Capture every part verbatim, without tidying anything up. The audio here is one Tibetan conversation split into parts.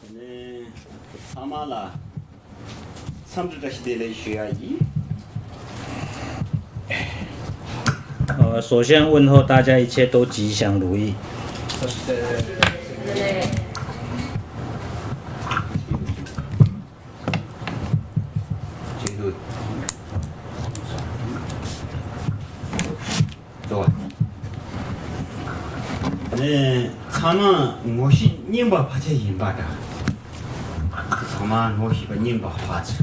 ཚང་མ་ལ་འཚམས་འདྲི་བཀྲ་ཤིས་བདེ་ལེགས་ཞུ་ཡ་ཡིན། 呃，首先问候大家一切都吉祥如意。 ནས་ཚང་མ་ངོ་ཤེས་རྙིང་པ་ཕལ་ཆེར་ཡིན་པ་འདྲ། ཚང་མ་ངོ་ཤེས་པ་རྙིང་པ་ཕལ་ཆེར།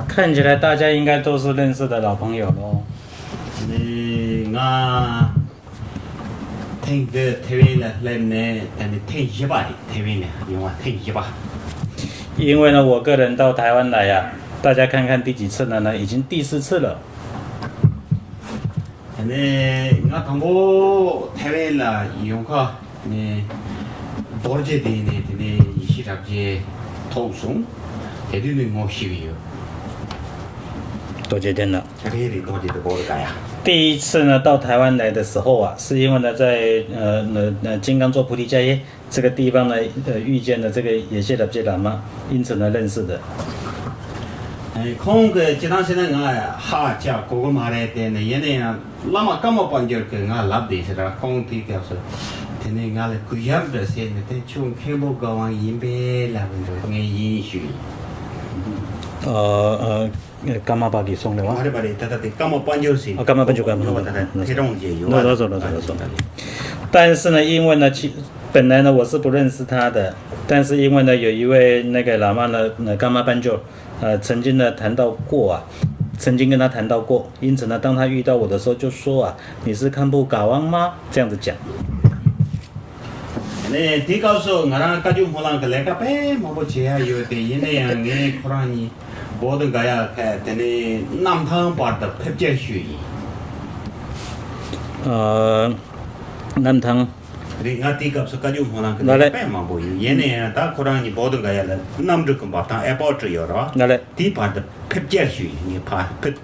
看起来大家应该都是认识的老朋友喽。 ནས་ང་ཐེངས་འདི་ཐེ་ཝན་ལ་སླེབས་ནས་ད་ནི་ཐེངས་བཞི་པ་རེད། ཐེ་ཝན་ལ་ཡོང་བ་ཐེངས་བཞི་པ། 因为呢，我个人到台湾来呀，大家看看第几次了呢？已经第四次了。 དེ་ནས་ང་དང་པོ་ཐེ་ཝན་ལ་ཡོང་ཁ་ནས་རྡོ་རྗེ་གདན་ནས་དེ་ནས་ཡེ་ཤེས་རབ་རྒྱས་ཐུག་སོང་། དེ་དུས་ནས་ངོ་ཤེས་ཀྱི་ཡོད། རྡོ་རྗེ་གདན་ན། རེད་རེད། རྡོ་རྗེ་གདན་བོད་ཀ་ཡ། 第一次呢，到台湾来的时候啊，是因为呢，在呃那那金刚座菩提迦耶这个地方呢，呃，遇见了这个野谢达杰喇嘛，因此呢认识的。 ཁོང་གིས་ཅི་ཐང་ཟེར་ན་ང་ཧ་ཅང་གོ་གི་མ་རེད། དེ་ནས་ཡིན་ན་ཡང་བླ་མ་ཀརྨ་དཔལ་འབྱོར་གྱིས་ང་ལབ་བསྡད་ཟེར་ར། ཁོང་དེའི་སྐབས་སུ་དེ་ནས་ང་ལ་གུས་ཞབས་འདྲ་ཟེར་ནས་དེ་ཁྱོད་མཁན་པོ་དགའ་དབང་ཡིན་པས་ལབ་གི་འདུག་ངས་ཡིན་ཞུས་ཡིན། 呃呃，呃，干妈巴给送的吗？མ་རེད་མ་རེད། ད་ལྟ་དེ་ཀརྨ་དཔལ་འབྱོར་ཟེར། ཨ། ཀརྨ་དཔལ་འབྱོར། ཀརྨ་དཔལ་འབྱོར། ད་ལྟ་ཐེ་གྲོང་ཅེས་ཡོད། 那那走了走了走了。但是呢，因为呢，其本来呢我是不认识他的，但是因为呢有一位那个喇嘛呢，那干妈班就呃曾经呢谈到过啊，曾经跟他谈到过，因此呢，当他遇到我的时候就说啊，你是堪布嘎旺吗？这样子讲。 ནས་དེའི་སྐབས་སུ་ང་རང་བཀའ་བརྒྱུད་སྨོན་ལམ་གྱི་ལས་ཀ་དཔེ་མང་པོ་བྱེད་ཡ་ཡོད་དེ། ཡིན་ན་ཡང་ངས་ཁོ་རང་གཉིས་བོད་དང་ག་ཡ་ཁ་དེ་ནས་གནམ་ཐང་བར་དུ་ཕེབས་རྒྱ་ཞུས་ཡིན། ཨ། གནམ་ཐང་། རེད། ང་དེའི་སྐབས་སུ་བཀའ་བརྒྱུད་སྨོན་ལམ་གྱི་ལས་ཀ་དཔེ་མང་པོ་ཡོད། ཡིན་ན་ཡང་ད་ཁོ་རང་གཉིས་བོད་དང་ག་ཡ་ལ་གནམ་གྲུ་གི་འབབ་ཐང་ཨེར་པོར་ཊི་ཡོད་ར། དེའི་བར་དུ་ཕེབས་རྒྱ་ཞུས་ཡིན། ངས་ཕར་ཕེབས།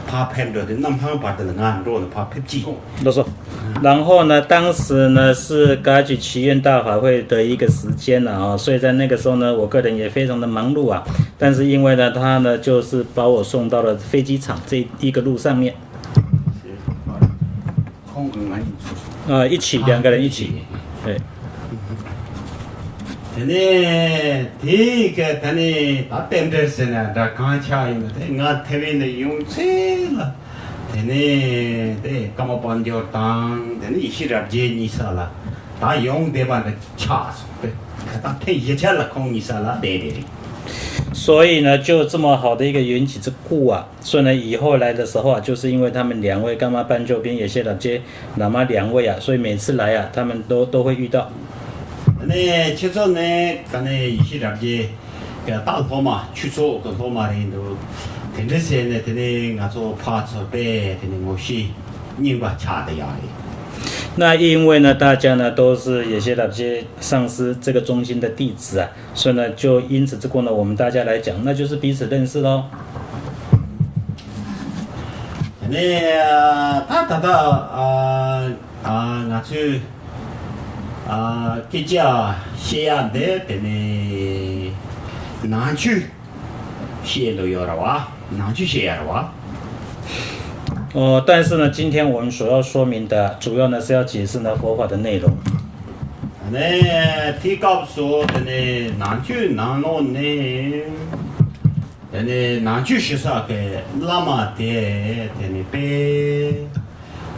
ཕར་ཕེབས་འགྲོ་དུས་གནམ་ཐང་བར་དུ་ལ་ང་འགྲོ་ནས་ཕར་ཕེབས་ཀྱི། 不错。然后呢，当时呢是歌曲祈愿大法会的一个时间了啊，所以在那个时候呢，我个人也非常的忙碌啊。但是因为呢，他呢就是把我送到了飞机场这一个路上面。 ཁོང་གི་ང་གཉིས་ཚོ། 啊，一起，两个人一起。对。 དེ་ནས་དེའི་གི་ད་ནི་ད་རྟེན་འབྲེལ་ཟེར་ན་འདྲ་གང་ཆགས་ཡིན་ན། དེ་ང་ཐེ་ཝན་ནས་ཡོང་ཚེ་ལ་དེ་ནས་དེ་ཀརྨ་དཔལ་འབྱོར་དང་དེ་ནས་ཡེ་ཤེས་རབ་རྒྱས་གཉིས་ས་ལ་ད་ཡོང་བསྡད་པ་འདྲ་ཆགས་སོང་། དེ་ད་ཐེངས་བཞི་ཆ་ལ་ཁོང་གཉིས་ས་ལ་བསྡད་བསྡད་རེད། 所以呢，就这么好的一个缘起之故啊， 所以呢，以后来的时候啊，就是因为他们两位干妈伴奏跟野谢老街喇嘛两位啊，所以每次来啊，他们都都会遇到。 ནས་ཁྱེད་ཚོ་ནས་ག་ནས་ཡེ་ཤེས་རབ་རྒྱས་ཀྱི་ད་སློབ་མ་ཆོས་ཚོགས་ཀྱི་སློབ་མ་རེད་འདུག་དེ་འདྲ་བྱས་ནས་དེ་ནས་ང་ཚོ་ཕར་ཚུར་དཔེ་དེ་ནས་ངོ་ཤེས་རྙིང་པ་ཆགས་བསྡད་ཡོད་རེད། 那因为呢，大家呢都是野谢老街上师这个中心的弟子啊， 所以呢，就因此之故呢，我们大家来讲，那就是彼此认识喽。 ནས་ད་ད་ད་ཨ་ཨ་ང་ཚོས་ཨ་སྐད་ཆ་བཤད་ཡ་འདི་དེ་ནས་ནང་ཆོས་བཤད་འདོད་ཡོད་ར་བ། ནང་ཆོས་བཤད་ཡ་ར་བ། 哦，但是呢，今天我们所要说明的，主要呢是要解释呢佛法的内容。 ནས་དེའི་སྐབས་སུ་དེ་ནས་ནང་ཆོས་ནང་ལོགས་ནས་དེ་ནས་ནང་ཆོས་ཞུ་ས་གི་བླ་མ་དེ་དེ་ནས་དཔེ་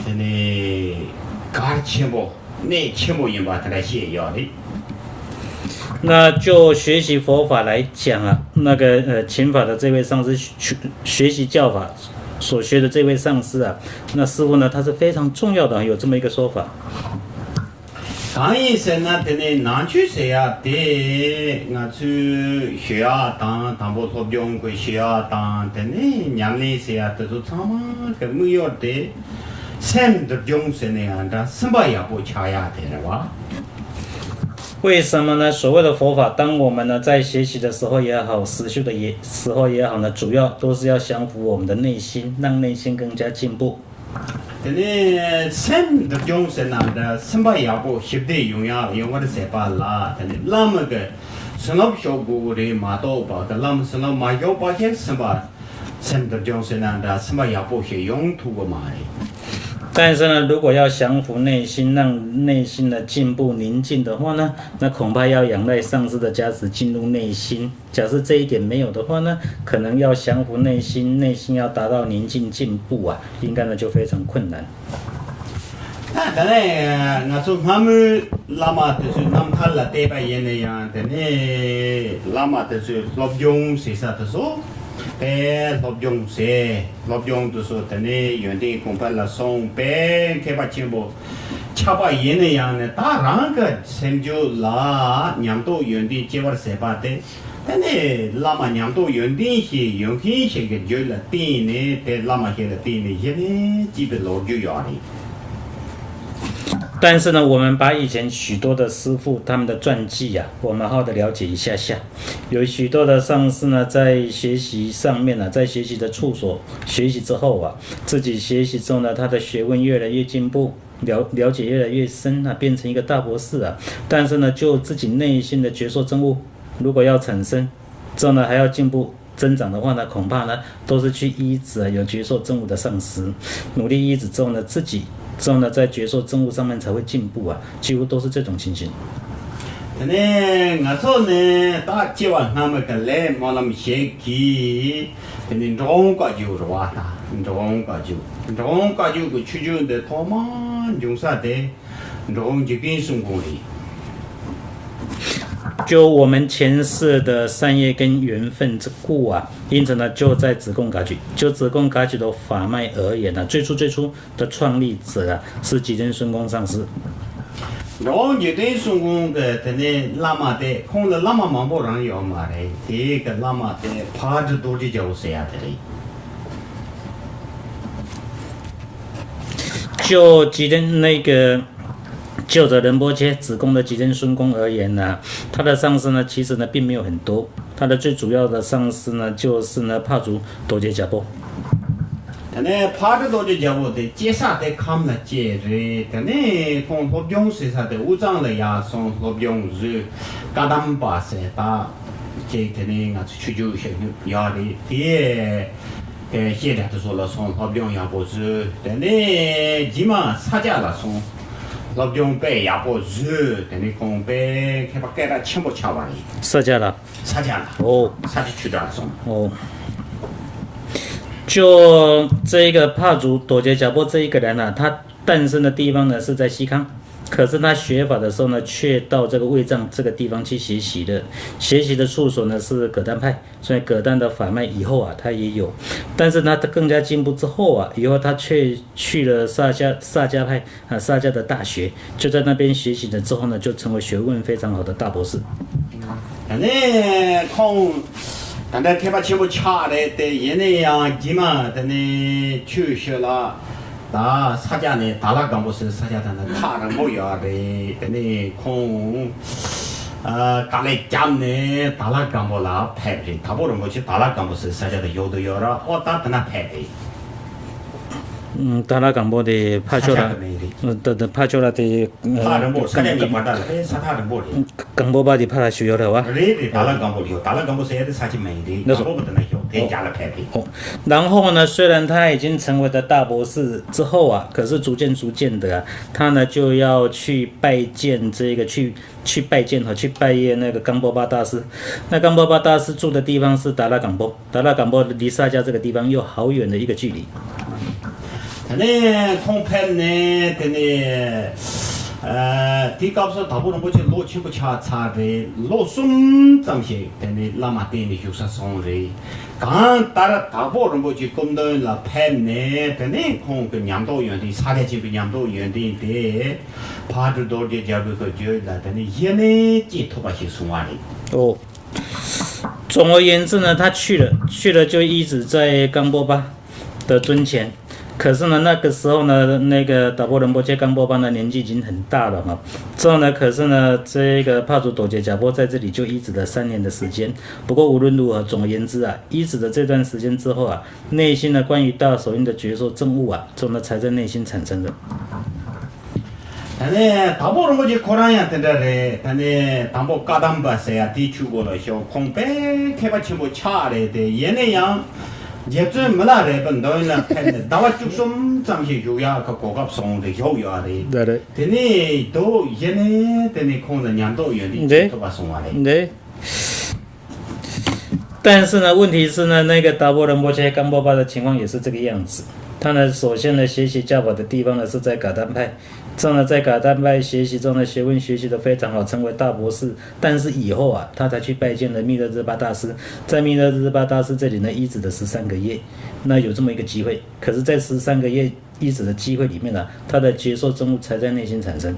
དེ་ནས་གལ་ཆེན་པོ་གནད་ཆེན་པོ་ཡིན་པ་དེ་འདྲ་བཤད་ཡོད་རེད། 那就学习佛法来讲啊，那个呃，琴法的这位上师学学习教法所学的这位上师啊，那师父呢，他是非常重要的，有这么一个说法。 གང་ཡིན་ཟེར་ན་དེ་ནས་ནང་ཆོས་ཟེར་ཡ་དེ་ང་ཚོས་ཞུ་ཡ་དང་དང་པོ་སློབ་སྦྱོང་གི་ཞུ་ཡ་དང་དེ་ནས་ཉམས་ལེན་ཟེར་ཡ་དེ་ཚོ་ཚང་མ་གི་དམིགས་ཡུལ་དེ་སེམས་འདུལ་སྦྱོང་ཟེར་ན་ཡང་འདྲ་སེམས་པ་ཡག་པོ་ཆགས་ཡ་དེ་རེད་བ། 为什么呢？所谓的佛法，当我们呢在学习的时候也好，实修的也时候也好呢，主要都是要降服我们的内心，让内心更加进步。དེ་ནས་སེམས་སྒྲིབ་སྦྱོང་ཟེར་ན་འདྲ། སེམས་པ་ཡག་པོ་ཞི་བདེ་ཡོང་ཡག་ཡོང་བར་ཟེར་བ་ལ། དེ་ནས་བླ་མ་གི་བྱིན་རླབས་ཤོག་དགོས་རེད་མ་གཏོགས་པ། དེ་བླ་མ་བྱིན་རླབས་མ་ཤོག་པ་ཁྱེར་སེམས་པ་སེམས་སྒྲིབ་སྦྱོང་ཟེར་ན་འདྲ། སེམས་པ་ཡག་པོ་ཞིག་ཡོང་ཐུབ་ཀྱི་མ་རེད། 但是呢，如果要降服内心，让内心呢进步宁静的话呢，那恐怕要仰赖上师的加持进入内心。假设这一点没有的话呢，可能要降服内心，内心要达到宁静进步啊，应该呢就非常困难。 ད་ད་ནས་ང་ཚོ་སྔ་མོའི་བླ་མ་དེ་ཚོའི་རྣམ་ཐར་ལ་བལྟས་པ་ཡིན་ན་ཡང་། དེ་ནས་བླ་མ་དེ་ཚོའི་སློབ་སྦྱོང་ཟེར་ས་དེ་ཚོ། དཔེ་སློབ་སྦྱོང་ཟེར། སློབ་སྦྱོང་དེ་ཚོ་དེ་ནས་ཡོན་ཏན་གོང་འཕེལ་ལ་སོང་། དཔེ་མཁས་པ་ཆེན་པོ་ཆགས་པ་ཡིན་ན་ཡང་ནི། ད་རང་གི་སེམས་རྒྱུད་ལ་ཉམས་རྟོགས་ཡོན་ཏན་སྐྱེ་བར་ཟེར་བ་དེ། དེ་ནས་བླ་མ་ཉམས་རྟོགས་ཡོན་ཏན་ཞིག་ཡོད་མཁན་ཞིག་གི་རྒྱུད་ལ་བརྟེན་ནས། དེ་བླ་མ་ཞིག་ལ་བརྟེན་ནས་གཞི་ནས་སྐྱེས་པའི་ལོ་རྒྱུས་ཡོད་རེད། 但是呢，我们把以前许多的师父他们的传记啊，我们好好的了解一下下。有许多的上师呢，在学习上面呢，在学习的处所学习之后啊，自己学习之后呢，他的学问越来越进步，了了解越来越深啊，变成一个大博士啊。但是呢，就自己内心的觉受证悟，如果要产生，之后呢还要进步增长的话呢，恐怕呢都是去依止啊有觉受证悟的上师，努力依止之后呢，自己之后呢在觉受证悟上面才会进步啊，几乎都是这种情形。 དེ་ནས་ང་ཚོ་ནི་ད་སྐྱེ་བ་སྔ་མ་གི་ལས་སྨོན་ལམ་ཞིག་གིས། དེ་ནས་འབྲི་གུང་བཀའ་བརྒྱུད་རེད་བ། ད་འབྲི་གུང་བཀའ་བརྒྱུད། འབྲི་གུང་བཀའ་བརྒྱུད་ཀྱི་ཆོས་བརྒྱུད་འདི་ཐོག་མ་འབྱུང་ས་དེ་འབྲི་གུང་འཇིག་རྟེན་གསུམ་མགོན་རེད། 就我们前世的善业跟缘分之故啊，因此呢，就在子贡噶举，就子贡噶举的法脉而言呢，最初最初的创立者啊，是寂天孙公上师。 འབྲི་གུང་འཇིག་རྟེན་གསུམ་མགོན་གྱི་དེ་ནས་བླ་མ་དེ། ཁོང་ལ་བླ་མ་མང་པོ་རང་ཡོད་མ་རེད། དེ་གི་བླ་མ་དེ་ཕག་གྲུ་རྡོ་རྗེ་རྒྱལ་པོ་ཟེར་ཡ་དེ་རེད། 就寂天那个 就着仁波切子贡的寂天孙公而言呢，他的上师呢，其实呢并没有很多，他的最主要的上师呢，就是呢帕竹多杰加波。 དེ་ནས་ཕག་གྲུ་རྡོ་རྗེ་རྒྱལ་པོ་དེ་སྐྱེས་ས་དེ་ཁམས་ལ་སྐྱེས་རེད། དེ་ནས་ཁོང་སློབ་སྦྱོང་ཟེར་ས་དེ་དབུས་གཙང་ལ་ཡར་སོང་སློབ་སྦྱོང་བཟོས། བཀའ་གདམས་པ་ཟེར་ད་ཅིག་དེ་ནས་ང་ཚོ་ཆོས་བརྒྱུད་ཞིག་ཡོད་རེད། དེ་དེ་བཤད་གྲྭ་དེ་ཚོ་ལ་སོང་སློབ་སྦྱོང་ཡག་པོ་བཟོས། དེ་ནས་རྗེས་མ་ས་སྐྱ་ལ་སོང་སློབ་སྦྱོང་དཔེ་ཡག་པོ་བཟོས། དེ་ནས་ཁོང་དཔེ་མཁས་པ་སྐད་གྲགས་ཆེན་པོ་ཆགས་པ་རེད། 是这样的。 ས་སྐྱ་ལ། 哦。 ས་སྐྱ་ཆོས་གྲྭ་ལ་སོང་། 哦。 就这个帕竹多杰加波这一个人呢，他诞生的地方呢是在西康，可是他学法的时候呢，却到这个卫藏这个地方去学习的。学习的处所呢是葛丹派，所以葛丹的法脉以后啊，他也有。但是他更加进步之后啊，以后他却去了萨迦萨迦派 啊，萨迦的大学，就在那边学习了之后呢，就成为学问非常好的大博士。 དེ་ནས་ཁོང་ད་ལྟ་མཁས་པ་ཆེན་པོ་ཆགས་རེད་དེ། ཡིན་ན་ཡང་རྗེས་མ་དེ་ནས་ཆོས་ཞུ་ལ་ད་ས་སྐྱ་ནས་དྭགས་ལྷ་སྒམ་པོ་ཟེར་ས་སྐྱ་དེ་ནས་ཐག་རིང་པོ་ཡོད་རེད། དེ་ནས་ཁོང་ཨ་དཀའ་ལས་བརྒྱབ་ནས་དྭགས་ལྷ་སྒམ་པོ་ལ་ཕེབས་རེད། དྭགས་པོ་རིན་པོ་ཆེ་དྭགས་ལྷ་སྒམ་པོ་ཟེར་ས་སྐྱ་དེ་ཡོད་དུ་ཡོད་ར། ཨོ་ད་དེ་ན་ཕེབས་རེད། ཨ་དྭགས་ལྷ་སྒམ་པོ་དེ་ཕར་ཕྱོགས་ས་ཆ་ལ་གི་མིང་རེད། ད་ད་ཕར་ཕྱོགས་ལ་དེ་ཐག་རིང་པོ། ས་ཆ་གཉིས་བར་ཐག་ལ་ཕེབས་ས་ཐག་རིང་པོ་རེད། སྒམ་པོ་པ་དེ་ཕར་ལ་བཞུགས་ཡོད་རེད་བ། རེད་རེད། དྭགས་ལྷ་སྒམ་པོ་ལ་ཡོད། དྭགས་ལྷ་སྒམ་པོ་ཟེར་ཡ་དེ་ས་ཆ་མིང་རེད། ལགས་སོ། སྒམ་པོ་པ་དེ་ན་ཡོད། དེ་རྒྱ་ལ་ཕེབས་རེད། 哦，然后呢，虽然他已经成为了大博士之后啊，可是逐渐逐渐的啊，他呢就要去拜见这个去去拜见哈，去拜谒那个冈波巴大师。那冈波巴大师住的地方是达拉冈波，达拉冈波离萨迦这个地方又好远的一个距离。 དེ་ནས་ཁོང་ཕེབས་ནས་དེ་ནས་ཨ་དེའི་སྐབས་སུ་དྭགས་པོ་རིན་པོ་ཆེ་ལོ་ཆེན་པོ་ཆགས་ཚར་རེད། ལོ་གསུམ་ཙམ་ཞིག་དེ་ནས་བླ་མ་བསྟེན་ནས་བཞུགས་ས་སོང་རེད། གང་ལྟར་དྭགས་པོ་རིན་པོ་ཆེ་སྐུ་མདུན་ལ་ཕེབས་ནས་དེ་ནས་ཁོང་གི་ཉམས་རྟོགས་ཡོན་ཏན། ས་སྐྱ་ཆེན་པོའི་ཉམས་རྟོགས་ཡོན་ཏན་དེ་ཕག་གྲུ་རྡོ་རྗེ་རྒྱལ་པོའི་གི་རྒྱུད་ལ་དེ་ནས་གཞི་ནས་སྐྱེས་ཐུབ་པ་ཞིག་བྱུང་བ་རེད། 哦，总而言之呢，他去了，去了就一直在冈波巴的尊前，可是呢，那个时候呢，那个达波仁波切刚爆发呢，年纪已经很大了哈。之后呢，可是呢，这个帕祖朵杰假波在这里就医治了三年的时间。不过无论如何，总而言之啊，医治的这段时间之后啊，内心呢，关于大手印的觉受证悟啊，之后呢，才在内心产生的。 ད་ནི་དྭགས་པོ་རིན་པོ་ཆེ་ཁོ་རང་ཡང་དེ་འདྲ་རེད། ད་ནི་དང་པོ་བཀའ་གདམས་པ་ཟེར་ཡ་དེའི་ཆོས་སྒོ་ལ་ཞུགས། ཁོང་དཔེ་མཁས་པ་ཆེན་པོ་ཆགས་རེད་དེ། ཡིན་ན་ཡང་རྗེ་བཙུན་མི་ལ་རས་པའི་མདུན་ལ་ཕེབས་ནས་ཟླ་བ་བཅུ་གསུམ་ཙམ་ཞིག་བཞུགས་ཡག་གི་གོ་སྐབས་བྱུང་སྟེ་བཞུགས་ཡོད་རེད། ད་རེད། དེ་ནས་དུ་ཡིན་ནས་དེ་ནས་ཁོང་ལ་ཉམས་རྟོགས་ཡོན་ཏན་འདི་ཐོབ་པ་སོང་བ་རེད། འདི། 但是呢，问题是呢，那个达波仁波切刚爆发的情况也是这个样子。他呢，首先呢，学习教法的地方呢是在噶当派，之后呢，在噶当派学习之后呢，学问学习得非常好，成为大博士。但是以后啊，他才去拜见了密勒日巴大师，在密勒日巴大师这里呢，医治了十三个月。那有这么一个机会，可是，在十三个月医治的机会里面呢，他的觉受证悟才在内心产生。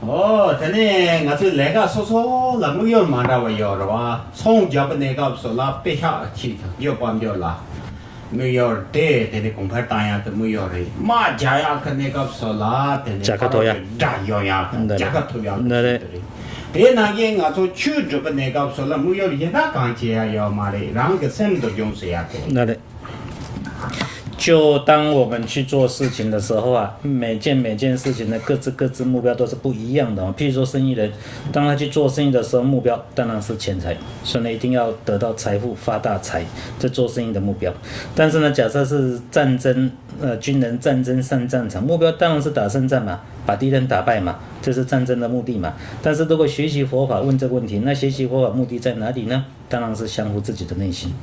ཨོ། དེ་ནས་ང་ཚོའི་ལས་ཀ་སོ་སོ་ལ་དམིགས་ཡུལ་མ་འདྲ་བ་ཡོད་རེད་བ། ཚོང་རྒྱག་པའི་གནས་སྐབས་སུ་ལ་དཔེ་ཤག་ཅིག་དང་རྒྱུ་སྤམ་རྒྱུ་ལ་དམིགས་ཡུལ་དེ། དེ་ནས་གོང་འཕེལ་བཏང་ཡག་གི་དམིགས་ཡུལ་རེད། དམག་རྒྱག་ཡག་གི་གནས་སྐབས་སུ་ལ་དེ་ནས་བྱ་དཀའ་ཐོབ་ཡག་དགྲ་གཞོམ་ཡག་དང་། འདི་རེད། བྱ་དཀའ་ཐོབ་ཡག་གི་འདི་རེད། ཆེད་དུ་རེད། དེ་ནང་བཞིན་ང་ཚོ་ཆོས་སྒྲུབ་པའི་གནས་སྐབས་སུ་ལ་དམིགས་ཡུལ་གཞན་དག་གང་བྱེད་ཡག་ཡོད་མ་རེད། རང་གི་སེམས་འདུལ་སྦྱོང་བྱེད་ཡག་དེ། འདི་རེད། 就当我们去做事情的时候啊，每件每件事情的各自各自目标都是不一样的哦。譬如说生意人，当他去做生意的时候，目标当然是钱财，所以呢，一定要得到财富、发大财，这做生意的目标。但是呢，假设是战争，呃，军人战争上战场，目标当然是打胜仗嘛，把敌人打败嘛，这是战争的目的嘛。但是如果学习佛法，问这个问题，那学习佛法目的在哪里呢？ 当然是降服自己的内心。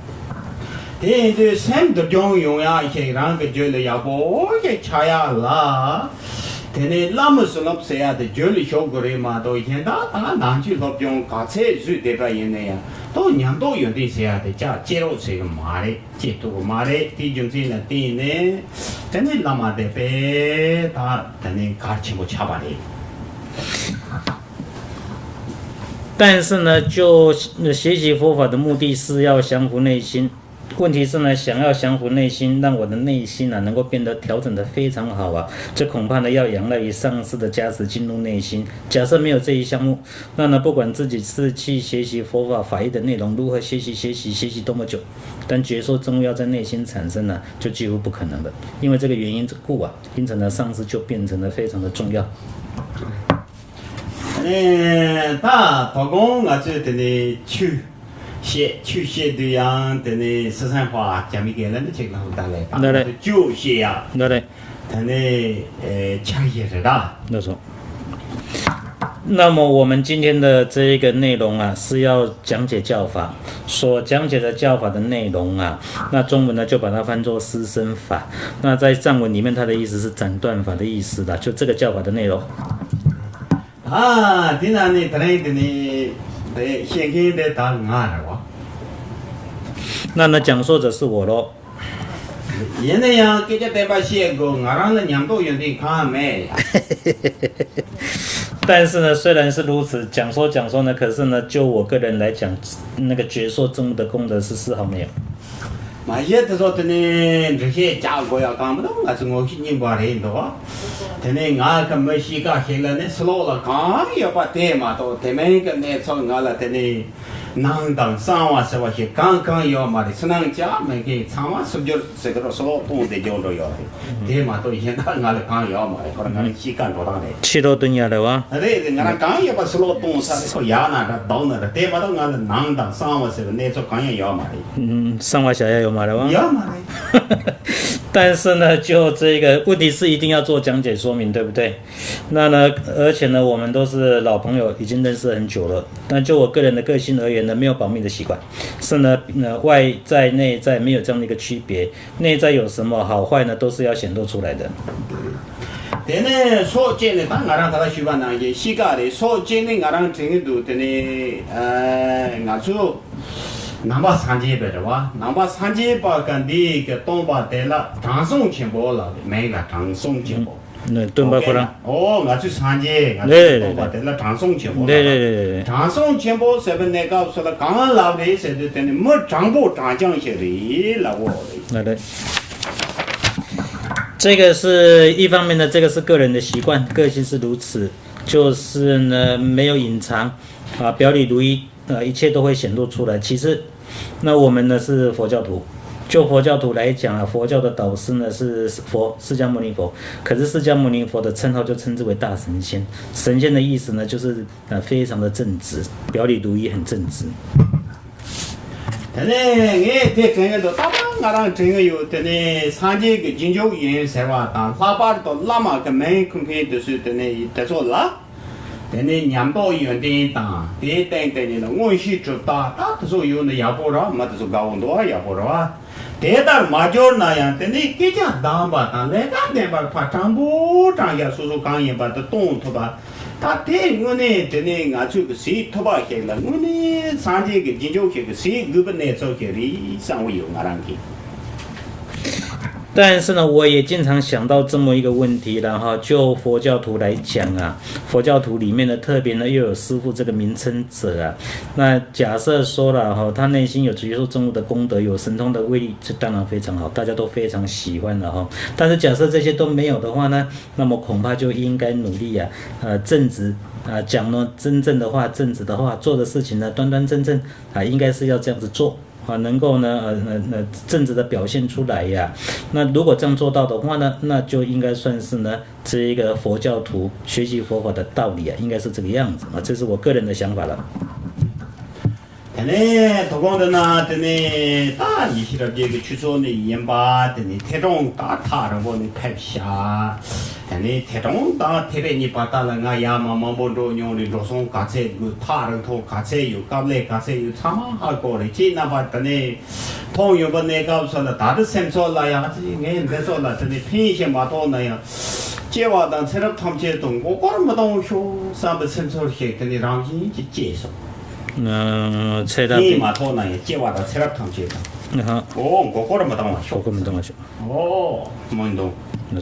དེ་ཡིན་དུས་སེམས་འདུལ་སྦྱོང་ཡོང་ཡག་ཞིག་རང་གི་རྒྱུད་ལ་ཡག་པོ་ཞིག་ཆགས་ཡག་ལ། དེ་ནས་བླ་མའི་བསོད་ནམས་ཟེར་ཡག་དེ་རྒྱུད་ལ་ཞུགས་དགོས་རེད་མ་གཏོགས། གཞན་དག་ད་ནང་ཆོས་སློབ་སྦྱོང་ག་ཚད་བཟོས་བསྡད་པ་ཡིན་ན་ཡང་དོ་ཉམས་རྟོགས་ཡོན་ཏན་ཟེར་ཡག་དེ་ཅག་སྐྱེ་རོགས་ཟེར་གི་མ་རེད། སྐྱེ་ཐུབ་ཀྱི་མ་རེད། དེའི་རྒྱུ་མཚན་ལ་བརྟེན་ནས་དེ་ནས་བླ་མ་དེ་དཔེ་ད་དེ་ནས་གལ་ཆེན་པོ་ཆགས་པ་རེད། 但是呢，就学习佛法的目的是要降服内心。问题是呢，想要降服内心，让我的内心呢能够变得调整得非常好啊，这恐怕呢要仰赖于上师的加持进入内心。假设没有这一项目，那呢不管自己是去学习佛法法义的内容，如何学习学习学习多么久，但觉受证悟要在内心产生呢，就几乎不可能了。因为这个原因故啊，因此呢，上师就变成了非常的重要。 ཨེ། ད་དོ་དགོང་ང་ཚོས་དེ་ནས་ཆོས་བཤད། ཆོས་བཤད་དུས་ཡང་དེ་ནས་སི་སན་ཧྭ་རྒྱ་མི་སྐད་ལ་ནི་ཅིག་ལ་ཧུ་ད་ལས་ད་ད་རེད། ང་ཚོས་ཅོ་བཤད་ཡ། ད་རེད། དེ་ནས་ཨེ་ཆ་ཤས་རེད་ད། ད་སོ། 那么我们今天的这一个内容啊，是要讲解教法。所讲解的教法的内容啊，那中文呢就把它翻作施身法。那在藏文里面，它的意思是斩断法的意思的，就这个教法的内容。 ཨ། དེ་ན་ནི་དེ་རིང་དེ་ནི་དེ་བཤད་མཁན་དེ་ད་ང་རེད་བ། 那呢，讲说者是我喽。 ཡིན་ན་ཡང་སྐད་ཆ་བསྟན་པ་བཤད་དགོས། ང་རང་ལ་ཉམས་རྟོགས་ཡོན་ཏན་གང་ཡང་མེད་ཡ། 但是呢，虽然是如此，讲说讲说呢，可是呢，就我个人来讲，那个觉受证悟的功德是丝毫没有。 མ་གཞི་དེ་ཚོ་དེ་ནས་འགྲེལ་བཤད་རྒྱག་དགོས་ཡ་གང་མི་འདུག་ང་ཚོ་ངོ་ཤེས་རྙིང་པ་རེད་འདུག་དེ་ནས་ང་གི་མི་གཤིས་ཀ་ཞིག་ལ་ནི་ཕྱི་ལོགས་ལ་གང་ཡོད་པ་དེ་མ་གཏོགས། དེ་མིན་གྱི་གནས་ཚུལ་ང་ལ་དེ་ནས་ནང་དང་གསང་བ་ཟེར་བ་ཞིག་གང་གང་ཡོད་མ་རེད། ཕྱི་ནང་གཅིག་མིན་མཁན་ཚང་མ་སུབ་སྦྱོར་ཟེར་གི་རོ། ཕྱི་ལོགས་གཏོང་བསྡད་རྒྱུ་འགྲོ་ཡོད་རེད། དེ་མ་གཏོགས་གཞན་དག་ང་ལ་གང་ཡོད་མ་རེད། ཁོ་རང་ང་ལ་གཤིས་ཀ་འགྲོ་སྟངས་རེད། ཕྱི་ལོགས་སྟོན་ཡ་རེད་བ། རེད་རེད། ང་རང་གང་ཡོད་པ་ཕྱི་ལོགས་གཏོང་ས་རེད། ཁོ་ཡག་ན་འདྲ་སྡུག་ན་འདྲ། དེ་མ་གཏོགས་ང་ལ་ནང་དང་གསང་བ་ཟེར་བའི་གནས་ཚུལ་གང་ཡང་ཡོད་མ་རེད། 嗯，上外下也有嘛，对吧？ ཡོད་མ་རེད། 但是呢，就这个问题是一定要做讲解说明，对不对？那呢，而且呢，我们都是老朋友，已经认识很久了。但就我个人的个性而言呢，没有保密的习惯，是呢，呃，外在内在没有这样的一个区别，内在有什么好坏呢，都是要显露出来的。 དེ་ནས་སྲོག་བཅད་ནས། ད་ང་རང་ད་ལྟ་ཞུས་པ་ནང་བཞིན་གཤིས་ཀ་རེད། སྲོག་བཅད་ནས་ང་རང་དྲན་གྱི་འདུག་དེ་ནས་ཨ་ང་ཚོ་ནང་པ་སངས་རྒྱས་པ་རེད་བ། ནང་པ་སངས་རྒྱས་པ་ག་འདི་གི་སྟོན་པ་དེ་ལ་དྲང་སྲོང་ཆེན་པོ་ལབ་རེད། མིང་ལ་དྲང་སྲོང་ཆེན་པོ། ནས་སྟོན་པ་ཁོ་རང་། ཨོ། ང་ཚོའི་སངས་རྒྱས། ང་ཚོའི་སྟོན་པ་དེ་ལ་དྲང་སྲོང་ཆེན་པོ་ལབ། རེད་རེད་རེད་རེད། དྲང་སྲོང་ཆེན་པོ་ཟེར་བའི་གནས་སྐབས་སུ་ལ་གང་ལབ་རེད་ཟེར་དུས། དེ་ནི་མི་དྲང་པོ་དྲང་རྐྱང་ཞིག་རེད་ལབ་དགོས་རེད། ལ་རེད། 这个是一方面呢，这个是个人的习惯，个性是如此，就是呢没有隐藏啊，表里如一，呃，一切都会显露出来。其次，那我们呢是佛教徒，就佛教徒来讲啊，佛教的导师呢是佛，释迦牟尼佛。可是释迦牟尼佛的称号就称之为大神仙，神仙的意思呢就是呃非常的正直，表里如一，很正直。 དེ་ནས་ངས་དེ་དྲན་གྱི་འདུག་ད་ལྟ་ང་རང་དྲན་གྱི་ཡོད། དེ་ནས་སངས་རྒྱས་ཀྱི་རྗེས་འཇུག་ཡིན་ཟེར་བ་དང་། ལྷག་པར་དུ་བླ་མ་གི་མིང་འཁུར་མཁན་དེ་ཚོས་དེ་ནས་དེ་ཚོ་ལ་དེ་ནས་ཉམས་རྟོགས་ཡོན་ཏན་དང་། དེའི་སྟེང་དེ་ནས་མངོན་ཤེས་གྲུབ་རྟགས། ད་དེ་ཚོ་ཡོད་ན་ཡག་པོ་རེད། མི་དེ་ཚོ་དགའ་བོ་འདུག་ཡག་པོ་རེད་བ། དེ་ལྟར་མ་འབྱོར་ན་ཡང་དེ་ནས་སྐད་ཆ་གདམས་པ་དང་ལས་ཀ་བསྟན་པར་ཕར་དྲང་པོ་དྲང་བཞག་སོ་སོ་གང་ཡིན་པ་དེ་གཏོང་ཐུབ་པ། ད་དེ་དངོས་གནས་དེ་ནས་ང་ཚོས་ཀྱི་གཟིགས་ཐུབ་པ་ཞིག་ལ། དངོས་གནས་སངས་རྒྱས་ཀྱི་རྗེས་འཇུག་ཞིག་གིས་གཟིགས་དགོས་པའི་གནས་ཚུལ་ཞིག་རེད་བསམ་གྱི་ཡོད་ང་རང་གིས། 但是呢，我也经常想到这么一个问题了哈，就佛教徒来讲啊，佛教徒里面呢，特别呢又有师父这个名称者啊，那假设说了哈，他内心有觉受证悟的功德，有神通的威力，这当然非常好，大家都非常喜欢了哈。但是假设这些都没有的话呢，那么恐怕就应该努力啊，呃，正直啊，讲呢真正的话，正直的话，做的事情呢端端正正啊，应该是要这样子做啊，能够呢，呃，呃，呃，正直的表现出来呀。那如果这样做到的话呢，那就应该算是呢，这一个佛教徒学习佛法的道理啊，应该是这个样子啊，这是我个人的想法了。 དེ་ནས་དོ་དགོང་དེ་ན་དེ་ནས་ད་ཡེ་ཤེས་རབ་རྒྱས་ཀྱི་ཆོས་ཚོགས་ནས་ཡིན་པ། དེ་ནས་ཐེ་གྲོང་ད་ཐག་རིང་པོ་ནས་ཕེབས་ཤག་དེ་ནས་ཐེ་གྲོང་དང་ཐེ་རེ་གཉིས་བར་ཐག་ལ་ང་ཡར་མར་མང་པོ་འགྲོ་མྱོང་རེད། འགྲོ་སོང་ག་ཚད་དགོས། ཐག་རིང་ཐུང་ག་ཚད་ཡོད། སྐབས་ལས་ག་ཚད་ཡོད། ཚང་མ་ཧ་གོ་རེད། ཁྱེད་རྣམ་པ་དེ་ནས་མཐོང་ཡོད་པ། གནས་སྐབས་སུ་ལ་ད་ལྟ་སེམས་ཚོར་ལ་ཡང་ཅིག་ངས་འདི་ཚོ་ལ་དེ་ནས་ཕན་ཞིག་མ་ཐོགས་ན་ཡང་། སྐྱེ་བ་དང་ཚེ་རབས་ཐམས་ཅད་དུ་མགོ་སྐོར་མི་གཏོང་ཤོག་བསམ་པའི་སེམས་ཚོར་ཞིག་དེ་ནས་རང་བཞིན་གྱིས་སྐྱེས་སོང་། ཚེ་རབས་ཕན་མ་ཐོགས་ན་ཡང་སྐྱེ་བ་དང་ཚེ་རབས་ཐམས་ཅད་དུ། ཨ་ཧ། ཨོ་མགོ་སྐོར་མི་གཏོང་བ་ཤོག་མགོ་སྐོར་མི་གཏོང་བ་ཤོག་ཨོ་མོན་དུང་།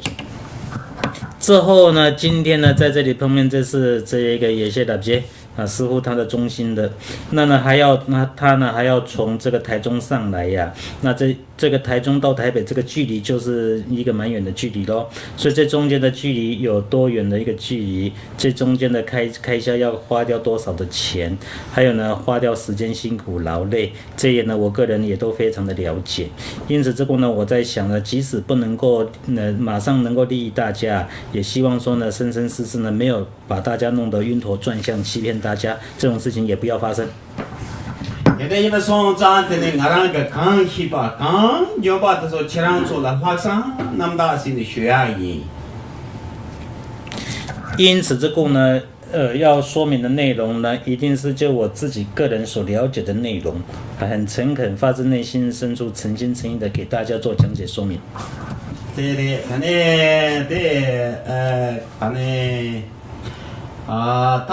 之后呢，今天呢，在这里碰面，这是这一个也谢大姐啊，师傅他的中心的，那呢还要那他呢还要从这个台中上来呀，那这这个台中到台北这个距离就是一个蛮远的距离咯，所以这中间的距离有多远的一个距离，这中间的开开销要花掉多少的钱，还有呢花掉时间辛苦劳累，这些呢我个人也都非常的了解。因此这个呢，我在想呢，即使不能够呢马上能够利益大家，也希望说呢生生世世呢没有把大家弄得晕头转向，欺骗大家这种事情也不要发生。 དེ་འདྲ་ཡིན་པ་སོང་ཙང་དེ་ནས་ང་རང་གི་གང་ཤེས་པ་གང་འཇོན་པ་དེ་ཚོ་ཁྱེད་རང་ཚོ་ལ་ལྷག་བསམ་རྣམ་དག་ཟིན་ནས་ཞུ་ཡག་ཡིན། 因此，这个呢，呃，要说明的内容呢，一定是就我自己个人所了解的内容，很诚恳，发自内心深处，诚心诚意的给大家做讲解说明。 དེ་རེད། ད་ནས་དེ་ཨ་ད་ནས་ཨ་ད་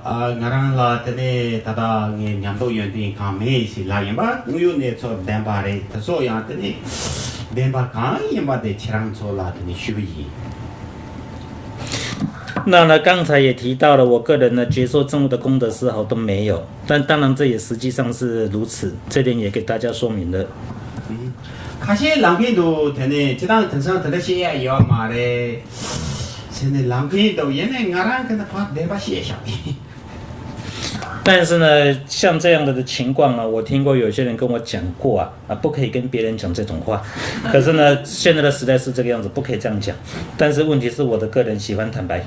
ཨ་ང་རང་ལ་དེ་ནས་ད་ལྟ་ངས་ཉམས་རྟོགས་ཡོན་ཏན་གང་མེད་ཞིག་ལ་ཡིན་པ། དངོས་ཡོད་གནས་ཚུལ་བདེན་པ་རེད། དེ་ཚོ་ཡང་དེ་ནས་བདེན་པ་གང་ཡིན་པ་དེ་ཁྱེད་རང་ཚོ་ལ་དེ་ནས་ཞུ་གི་ཡིན། 那呢，刚才也提到了，我个人呢，觉受证悟的功德丝毫都没有，但当然这也实际上是如此，这点也给大家说明了。 ཁ་ཤས་ལབ་མཁན་འདུག་དེ་ནས་ཁྱེད་རང་དེང་སང་དེ་འདྲ་བཤད་ཡག་ཡོད་མ་རེད་ཟེར་ནས་ལབ་མཁན་འདུག་ཡིན་ནའི་ང་རང་གི་ནི་ཕར་བདེན་པ་བཤད་བཞག་པ་ཡིན། 但是呢，像这样的情况呢，我听过有些人跟我讲过啊，啊，不可以跟别人讲这种话。可是呢，现在的时代是这个样子，不可以这样讲。但是问题是我的个人喜欢坦白。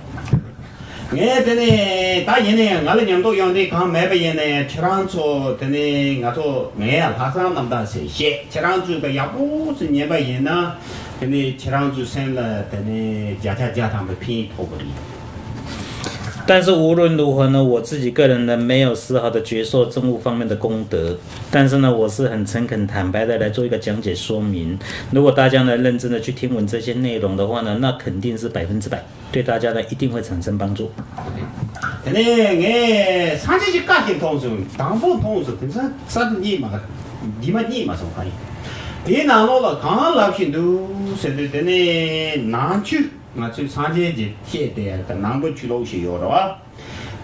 ངས་དེ་ནས་ད་ཡིན་ནའི་ང་ལ་ཉམས་རྟོགས་ཡོན་ཏན་གང་མེད་པ་ཡིན་ནའི་ཁྱེད་རང་ཚོ་དེ་ནས་ང་ཚོ་ངས་ལྷག་བསམ་རྣམ་དག་ཟེར་བཤད། ཁྱེད་རང་ཚོས་ཀྱི་ཡག་པོ་ཟེར་ཉན་པ་ཡིན་ན། དེ་ནས་ཁྱེད་རང་ཚོའི་སེམས་ལ་དེ་ནས་བརྒྱ་ཆ་བརྒྱ་ཐམ་པའི་ཕན་ཐོགས་པ་རེད། 但是无论如何呢，我自己个人呢，没有丝毫的觉受证悟方面的功德。但是呢，我是很诚恳坦白的来做一个讲解说明。如果大家呢认真的去听闻这些内容的话呢，那肯定是百分之百对大家呢一定会产生帮助。 དེ་ནས་ངས་སངས་རྒྱས་ཀྱི་བཀའ་ཞིག་མཐོང་སོང་། དང་པོ་མཐོང་སོང་། དེང་སང་ས་དེ་གཉིས་མ་རྗེས་མ་གཉིས་མ་སོང་ག་ཡིན། དེའི་ནང་ལོགས་ལ་གང་ལབ་བཞིན་འདུག་ཟེར་དུས། དེ་ནས་ནང་ཆོས་ང་ཚོའི་སངས་རྒྱས་ཀྱིས་བཤད་དེ་ནང་པའི་ཆོས་ལུགས་ཤིག་ཡོད་རེད་བ།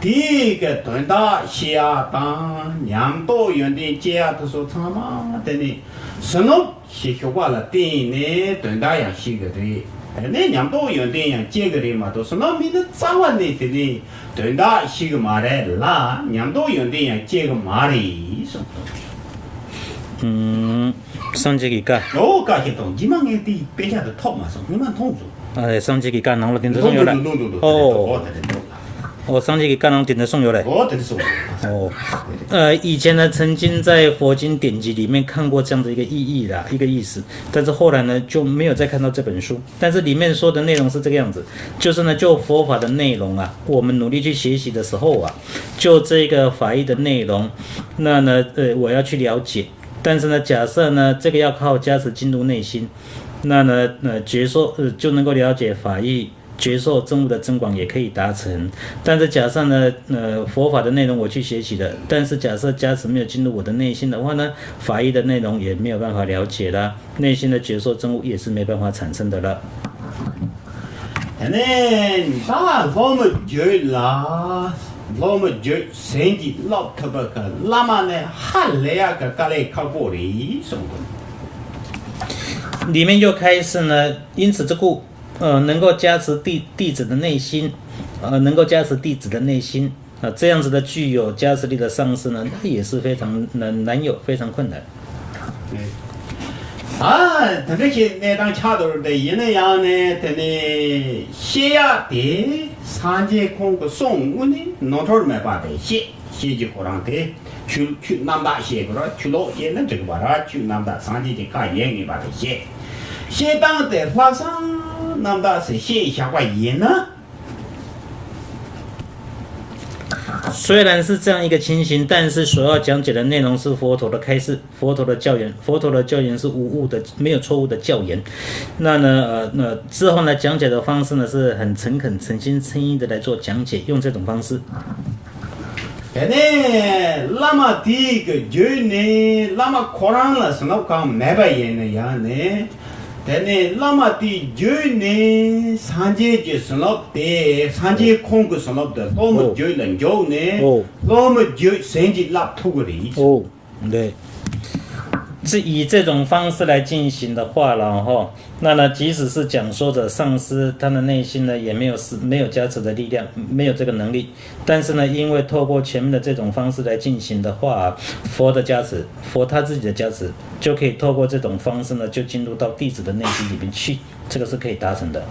དེའི་གི་དོན་དག་ཤེས་ཡག་དང་ཉམས་རྟོགས་ཡོན་ཏན་སྐྱེ་ཡག་དེ་ཚོ་ཚང་མ་དེ་ནས་ཟིན་ནོ། ཞེས་ཞུགས་པ་ལ་བརྟེན་ནས་དོན་དག་ཡང་ཤེས་ཀྱི་རེད། དེ་ནས་ཉམས་རྟོགས་ཡོན་ཏན་ཡང་སྐྱེ་གི་རེད་མ་གཏོགས་བསོད་ནམས་མིན་ན་རྩ་བ་ནས་དེ་ནས་དོན་དག་ཤེས་གི་མ་རེད་ལ། ཉམས་རྟོགས་ཡོན་ཏན་ཡང་སྐྱེ་གི་མ་རེད་གསུངས། ཨུམ། སངས་རྒྱས་ཀྱི་བཀའ། ཨོ་བཀའ་ཞིག་དང་རྗེས་མ་ངས་དེའི་དཔེ་ཆ་དེ་ཐོབ་མ་སོང་། ཉི་མ་མཐོང་སོང་། ཨ། སངས་རྒྱས་ཀྱི་བཀའ་ནང་ལ་དེ་འདྲ་གསུངས་ཡོད་རེད། འདུག་འདུག་འདུག་ཨོ། འོ་དེ་རེད་འདུག་ཨོ། སངས་རྒྱས་ཀྱི་བཀའ་ནང་དེ་འདྲ་གསུངས་ཡོད་རེད། ཨོ་དེ་འདྲ་གསུངས་ཡོད། ཨོ། 呃，以前呢，曾经在佛经典籍里面看过这样的一个意义啦，一个意思，但是后来呢，就没有再看到这本书。但是里面说的内容是这个样子，就是呢，就佛法的内容啊，我们努力去学习的时候啊，就这个法义的内容，那呢，呃，我要去了解。但是呢，假设呢，这个要靠加持进入内心，那呢，呃，觉受，呃，就能够了解法义，觉受证悟的增广也可以达成。但是假设呢，呃，佛法的内容我去学习了，但是假设加持没有进入我的内心的话呢，法义的内容也没有办法了解了，内心的觉受证悟也是没办法产生的了。 དེ་ནས་ད་སློབ་མ་བརྒྱུད་ལ། སློབ་མ་བརྒྱུད་ཟིན་གྱིས་བསླབ་ཐུབ་པ་གི་བླ་མ་ནི་ཧ་ལས་ཡག་གི་དཀའ་ལས་ཁག་པོ་རེད་གསུངས་འདུག 里面又开始呢，因此这故，呃，能够加持弟，弟子的内心，呃，能够加持弟子的内心，啊，这样子的具有加持力的上师呢，那也是非常难，难有，非常困难。 ཨ། དེ་འདྲ་ཞིག་གནས་སྟངས་ཆགས་འདུག་དེ་ཡིན་ན་ཡང་ནས་དེ་ནས་བཤད་ཡག་དེ་སངས་རྒྱས་ཁོང་གི་གསུང་དངོས་གནས་ནོར་འཁྲུལ་མེད་པ་དེ་བཤད། བཤད་ཀྱི་ཁོ་རང་དེ་ཆོས་ཆོས་རྣམ་དག་བཤད་དགོས་ར། ཆོས་ལོག་བཤད་ན་འགྲིག་པ་ར། ཆོས་རྣམ་དག་སངས་རྒྱས་ཀྱི་བཀའ་ཡིན་ངེས་པ་དེ་བཤད། བཤད་སྟངས་དེ་ལྷག་བསམ་རྣམ་དག་ཟེར་བཤད་བཞག་པ་ཡིན་ན། 虽然是这样一个情形，但是所要讲解的内容是佛陀的开示，佛陀的教言，佛陀的教言是无误的，没有错误的教言。那呢，呃，那之后呢，讲解的方式呢是很诚恳、诚心诚意的来做讲解，用这种方式。 དེ་ནས་བླ་མ་དེའི་གི་བརྒྱུད་ནས་བླ་མ་ཁོ་རང་ལ་བསོད་ནམས་གང་མེད་པ་ཡིན་ན་ཡང་ནས། དེ་ནས་བླ་མ་དེའི་བརྒྱུད་ནས་སངས་རྒྱས་ཀྱི་བསོད་ནམས་དེ། སངས་རྒྱས་ཁོང་གི་བསོད་ནམས་དེ་སློབ་མ་ཨོ། བརྒྱུད་ལ་འཇུག་ནས་ཨོ། སློབ་མ་བརྒྱུད་ཟིན་གྱིས་བསླབ་ཐུབ་ཀྱི་རེད། ཨོ། 对。这，以这种方式来进行的话了哈，那呢，即使是讲说者上师，他的内心呢也没有是，没有加持的力量，没有这个能力。但是呢，因为透过前面的这种方式来进行的话，佛的加持，佛他自己的加持，就可以透过这种方式呢，就进入到弟子的内心里面去，这个是可以达成的。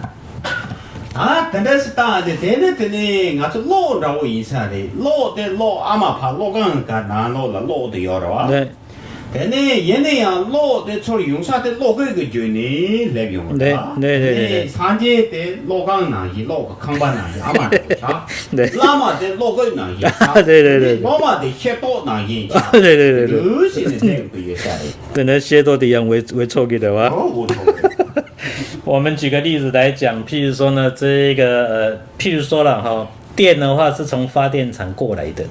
ཨ། དེ་འདྲ་ཞིག་བཏང་སྟེ། དེ་ནི་དེ་ནི་ང་ཚོ་གློག་འདྲ་བོ་ཡིན་ས་རེད། གློག་དེ་གློག་ཨ་མ་ཕ་གློག་ཁང་གི་ནང་ལོགས་ལ་གློག་དེ་ཡོད་རེད་བ། 对。 དེ་ནས་ཡིན་ན་ཡང་གློག་དེ་ཚུར་ཡོང་ས་དེ་གློག་སྐུད་ཀྱི་བརྒྱུད་ནས་སླེབས་ཡོང་བ་རེད། 对，对，对，对。 དེ་ནས་སངས་རྒྱས་དེ་གློག་ཁང་ནང་བཞིན། གློག་གི་ཁང་པ་ནང་བཞིན་ཨ་མ་འདྲ་བོ་ཆགས། 对。 བླ་མ་དེ་གློག་སྐུད་ནང་བཞིན་ཆགས། 对，对，对，对། སློབ་མ་དེ་ཤེས་རྟོགས་ནང་བཞིན་ཆགས། 对，对，对，对། འདུག་སེ་ནས་སླེབས་དགོས་ཡོད་ས་རེད། 对，那些都得让为，为错给的吧。 ཨོ། འོ་ཐོག་རེད། 我们举个例子来讲，譬如说呢，这个，呃，譬如说了哈，电的话是从发电厂过来的，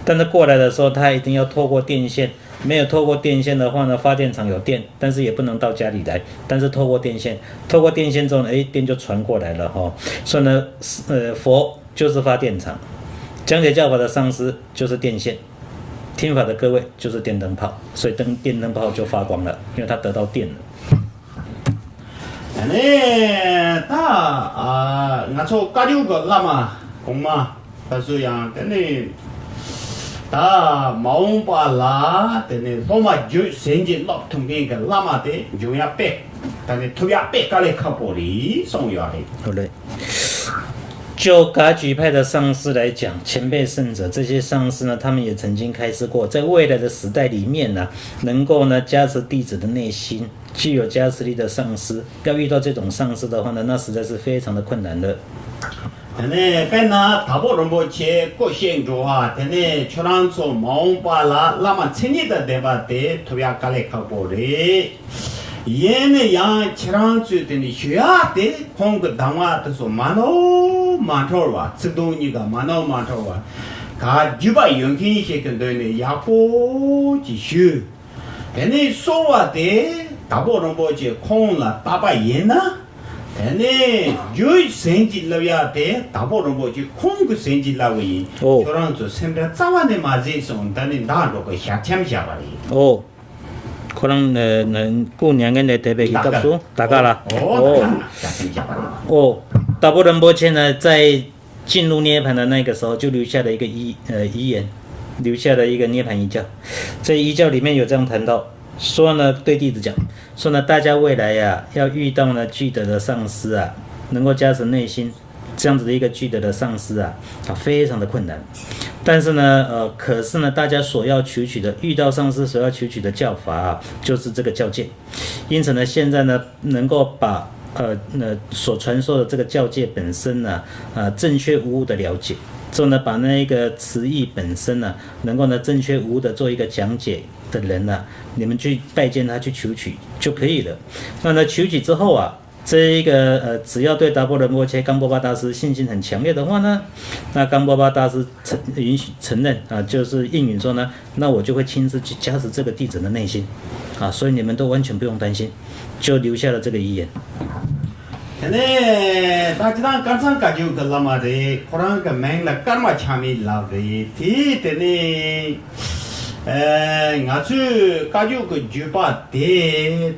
但是过来的时候，它一定要透过电线，没有透过电线的话呢，发电厂有电，但是也不能到家里来，但是透过电线，透过电线之后呢，诶，电就传过来了哈。所以呢，呃，佛就是发电厂，讲解教法的上师就是电线，听法的各位就是电灯泡，所以灯，电灯泡就发光了，因为它得到电了。 ད་ནི་ད་ཨ་ང་ཚོ་བཀའ་བརྒྱུད་ཀྱི་བླ་མ་གོང་མ་ད་ཚོ་ཡང་དེ་ནི་ད་མ་འོངས་པ་ལ་དེ་ནི་སློབ་མ་བརྒྱུད་ཟིན་གྱིས་བསླབ་ཐུབ་མཁན་གྱི་བླ་མ་དེ་འབྱུང་ཡག་དཔེ། ད་ནི་ཐུབ་ཡག་དཔེ་དཀའ་ལས་ཁག་པོ་རེད་གསུངས་ཡོད་རེད། 好嘞。 就噶举派的上师来讲，前辈圣者这些上师呢，他们也曾经开示过，在未来的时代里面呢，能够呢加持弟子的内心，具有加持力的上师，要遇到这种上师的话呢，那实在是非常的困难的。 དེ་ནས་དཔེར་ན་དྭགས་པོ་རིན་པོ་ཆེ་སྐུ་གཤེགས་འགྲོ་བ། དེ་ནས་ཁྱོད་རང་ཚོ་མ་འོངས་པ་ལ་བླ་མ་མཚན་ཉིད་དང་ལྡན་པ་དེ་ཐུབ་ཡག་དཀའ་ལས་ཁག་པོ་རེད། ཡིན་ན་ཡང་ཁྱེད་རང་ཚོས་དེ་ནི་ཞུ་ཡག་དེ་ཁོང་གི་གདམས་ངག་དེ་ཚོ་མ་ནོར་མ་འཁྲུལ་བ། ཚིག་དོན་གཉིས་ཀ་མ་ནོར་མ་འཁྲུལ་བ། ག་རྒྱུས་པ་ཡོད་མཁན་ཞིག་གི་མདུན་ནས་ཡག་པོ་ཅིག་ཞུ། དེ་ནས་གསོལ་བ་དེ་དྭགས་པོ་རིན་པོ་ཆེ་ཁོང་ལ་བཏབ་པ་ཡིན་ན། དེ་ནས་བརྒྱུད་ཟིན་གྱིས་བསླབ་ཡག་དེ་དྭགས་པོ་རིན་པོ་ཆེ་ཁོང་གིས་ཟིན་གྱིས་བསླབ་པ་ཡིན། ཨོ། ཁྱོད་རང་ཚོ་སེམས་ཁྲལ་རྩ་བ་ནས་མ་བྱེད་གསུངས། ད་ནི་བདག་འགྲོ་གི་ཞལ་ཆེམས་བཞག་པ་རེད། ཨོ། ཁོ་རང་ཨ་ཨ་སྐུ་མྱ་ངན་ལས་འདས་པའི་གི་སྐབས་སུ། ད་ག་ལ། ཨོ། ད་ག་ལ་ཡ་སེམས་བྱ་བ་རེད། ཨོ། དྭགས་པོ་རིན་པོ་ཆེ་ནི་在进入涅槃的那个时候，就留下了一个遗呃遗言，留下了一个涅槃遗教。这遗教里面有这样谈到，说呢，对弟子讲，说呢，大家未来呀，要遇到呢具德的上师啊，能够加持内心，这样子的一个具德的上师啊，啊，非常的困难。但是呢，呃，可是呢，大家所要求取的，遇到上师所要求取的教法啊，就是这个教戒。因此呢，现在呢，能够把呃那所传授的这个教戒本身呢，啊，正确无误的了解，之后呢，把那个词义本身呢，能够呢正确无误的做一个讲解的人呢，你们去拜见他，去求取就可以了。那呢，求取之后啊，这一个呃，只要对达波仁波切、冈波巴大师信心很强烈的话呢，那冈波巴大师承允许承认啊，就是应允说呢，那我就会亲自去加持这个弟子的内心啊，所以你们都完全不用担心，就留下了这个遗言。དེ་ནས་ད་ཅི་ཐང་དཀར་ཚང་བཀའ་བརྒྱུད་ཀྱི་བླ་མ་རེད། ཁོ་རང་གི་མིང་ལ་ཀརྨ་ཆགས་མེད་ལབ་རེད། དེ་དེ་ནས་ཨེ་ང་ཚོའི་བཀའ་བརྒྱུད་ཀྱི་བརྒྱུད་པ་དེ་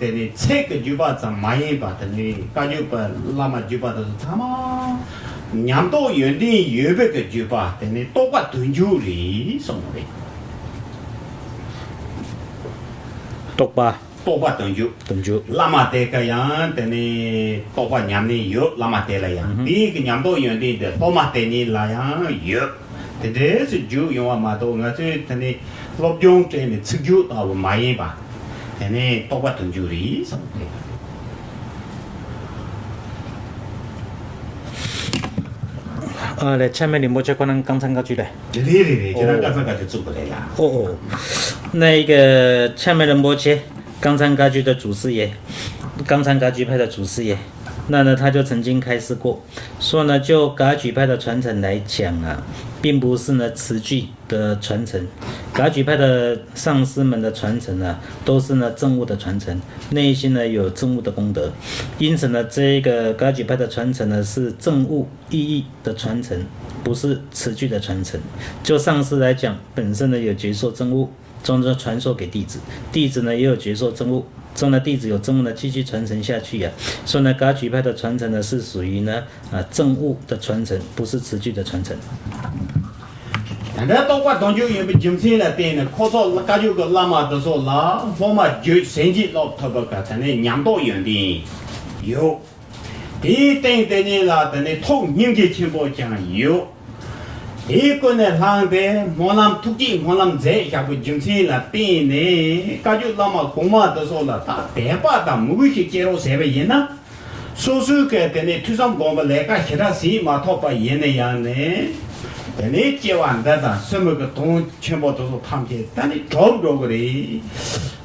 དེ་ནས་ཚིག་གི་བརྒྱུད་པ་ཙམ་མ་ཡིན་པ། དེ་ནས་བཀའ་བརྒྱུད་པ་བླ་མ་བརྒྱུད་པ་དེ་ཚོ་ཚང་མ་ཉམས་རྟོགས་ཡོན་ཏན་ཡོད་པའི་གི་བརྒྱུད་པ། དེ་ནས་རྟོགས་པ་དོན་བརྒྱུད་རེད་གསུངས་པ་རེད། རྟོགས་པ། རྟོགས་པ་དོན་བརྒྱུད། དོན་བརྒྱུད། བླ་མ་དེ་ག་ཡང་དེ་ནས་རྟོགས་པ་ཉམས་ལེན་ཡོད། བླ་མ་དེ་ལ་ཡང་། ཨུ་ཧུ། དེའི་གི་ཉམས་རྟོགས་ཡོན་ཏན་དེ་སློབ་མ་དེ་ཉིད་ལ་ཡང་ཡོད། དེ་འདྲས་སུ་བརྒྱུད་ཡོང་བ་མ་གཏོགས། ང་ཚོས་དེ་ནས་སློབ་སྦྱོང་སྤྲད་ནས་ཚིག་བརྒྱུད་ལྟ་བུ་མ་ཡིན་པ། དེ་ནས་རྟོགས་པ་དོན་བརྒྱུད་རེད་གསུངས་ཏེ། ཨ་ལས། ཆགས་མེད་རིན་པོ་ཆེ་ཁོ་རང་རྐང་ཚང་བཀའ་བརྒྱུད་རེད། རེད་རེད་རེད། ཁྱེད་རང་རྐང་ཚང་བཀའ་བརྒྱུད་བཙུགས་པ་རེད་ལ། ཨོ་ཨོ། 那一个 ཆགས་མེད་རིན་པོ་ཆེ་རྐང་ཚང་བཀའ་བརྒྱུད་的祖师爷། རྐང་ཚང་བཀའ་བརྒྱུད་派的祖师爷。 那呢，他就曾经开示过，说呢，就噶举派的传承来讲啊，并不是呢词句的传承。噶举派的上师们的传承呢，都是呢证悟的传承，内心呢有证悟的功德。因此呢，这个噶举派的传承呢，是证悟意义的传承，不是词句的传承。就上师来讲，本身呢有觉受证悟， 中呢传授给弟子，弟子呢也有觉受证悟，中呢弟子有证悟呢继续传承下去呀。所以呢，噶举派的传承呢是属于呢啊证悟的传承，不是词句的传承。ད་ལྟ་རྟོགས་པ་དོན་བརྒྱུད་ཡིན་པའི་རྒྱུ་མཚན་ལ་བརྟེན་ནས། ཁོ་ཚོ་བཀའ་བརྒྱུད་ཀྱི་བླ་མ་དེ་ཚོ་ལ་སློབ་མ་བརྒྱུད་ཟིན་བྲིས་སློབ་ཐུབ་པ་ག་དེ་ནས་ཉམས་རྟོགས་ཡོན་ཏན་ཡོད། དེའི་སྟེང་དེ་ཉིད་ལ་དེ་ནས་ཐུགས་སྙིང་རྗེ་ཆེན་པོ་ཀྱང་ཡོད། དེའི་ཀུན་ནས་བསླངས་ཏེ་སྨོན་ལམ་ཐུགས་བསྐྱེད་སྨོན་ལམ་མཛད་བཞག་པའི་རྒྱུ་མཚན་ལ་བརྟེན་ནས། བཀའ་བརྒྱུད་བླ་མ་གོང་མ་དེ་ཚོ་ལ་ད་དད་པ་དང་མོས་གུས་ཤིག་སྐྱེ་རོགས་ཟེར་བ་ཡིན་ན། སོ་སོའི་གི་དེ་ནས་ཐོས་བསམ་སྒོམ་པ་ལས་ཀ་ཞེ་དྲག་ཟིན་མ་ཐུབ་པ་ཡིན་ན་ཡང་ནས། དེ་ནས་སྐྱེ་བ་འདི་དང་སེམས་ཀྱི་དོན་ཆེན་པོ་དེ་ཚོ་ཐམས་ཅད་ད་ནི་གྲུབ་འགྲོ་གི་རེད།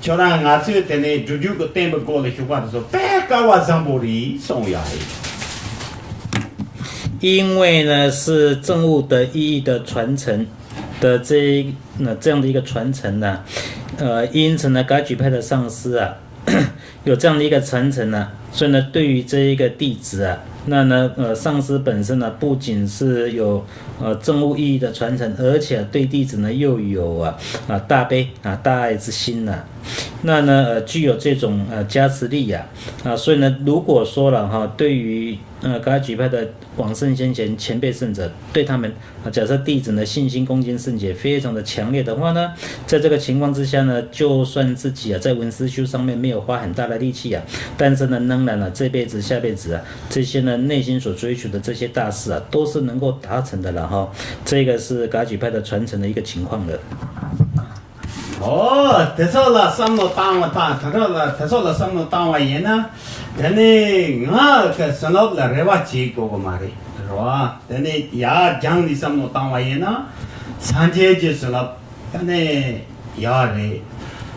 ཁྱོད་རང་ང་ཚོས་དེ་ནས་སྒྲུབ་བརྒྱུད་ཀྱི་བསྟན་པའི་སྒོ་ལ་ཞུགས་པ་དེ་ཚོ་དཔེ་སྐལ་བ་བཟང་པོ་རེད་གསུངས་ཡོད་རེད། 因为呢，是证悟的意义的传承的这一那这样的一个传承呢，呃，因此呢，噶举派的上师啊，有这样的一个传承呢，所以呢，对于这一个弟子啊，那呢，呃，上师本身呢，不仅是有呃证悟意义的传承，而且对弟子呢又有啊啊大悲啊大爱之心呢，那呢，呃，具有这种呃加持力呀啊，所以呢，如果说了哈，对于呃噶举派的往圣先贤前辈圣者，对他们啊，假设弟子呢信心恭敬圣洁非常的强烈的话呢，在这个情况之下呢，就算自己啊在文思修上面没有花很大的力气啊，但是呢，仍然呢这辈子下辈子啊，这些呢内心所追求的这些大事啊，都是能够达成的了哈。这个是噶举派的传承的一个情况了。 ཨོ། དེ་ཚོ་ལ་བསམ་བློ་བཏང་བ་དང་། དེ་ཚོ་ལ་དེ་ཚོ་ལ་བསམ་བློ་བཏང་བ་ཡིན་ན། དེ་ནི་ང་གི་བྱིན་རླབས་ལ་རེ་བ་བྱེད་དགོས་ཀྱི་མ་རེད། རེད་བ། དེ་ནི་ཡར་རྒྱང་ནས་བསམ་བློ་བཏང་བ་ཡིན་ན། སངས་རྒྱས་ཀྱི་བྱིན་རླབས་དེ་ནི་ཡག་རེད།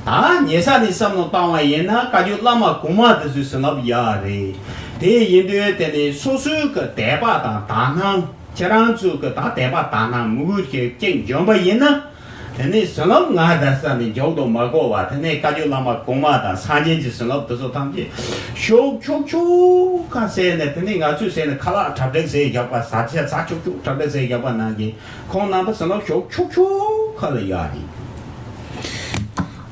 ད་ཉེ་ས་ནས་བསམ་བློ་བཏང་བ་ཡིན་ན། བཀའ་བརྒྱུད་བླ་མ་གོང་མ་དེ་ཚོའི་བྱིན་རླབས་ཡག་རེད། དེ་ཡིན་དུས་དེ་ནི་སོ་སོའི་གི་དད་པ་དང་དག་སྣང་། ཁྱེད་རང་ཚོའི་གི་ད་དད་པ་དག་སྣང་མོས་གུས་ཀྱི་གཅིག་འཇོམས་པ་ཡིན་ན། དེ་ནས་བྱིན་རླབས་ང་དང་ས་ནས་འཇོག་ཏུ་མ་དགོས་པ། དེ་ནས་བཀའ་བརྒྱུད་བླ་མ་གོང་མ་དང་སངས་རྒྱས་ཀྱི་བྱིན་རླབས་དེ་ཚོ་ཐམས་ཅད་ཤོག་ཆུག་ཆུག་ག་ཟེར་ནས། དེ་ནས་ང་ཚོས་ཟེར་ནས་ཁ་ལག་གྲ་སྒྲིག་ཟེར་བཞག་པ། ཟ་ཆས་ཟ་ཆུག་ཆུག་གྲ་སྒྲིག་ཟེར་བཞག་པ་ནང་བཞིན། ཁོང་རྣམ་པ་བྱིན་རླབས་ཤོག་ཆུག་ཆུག་ག་ལ་ཡག་རེད།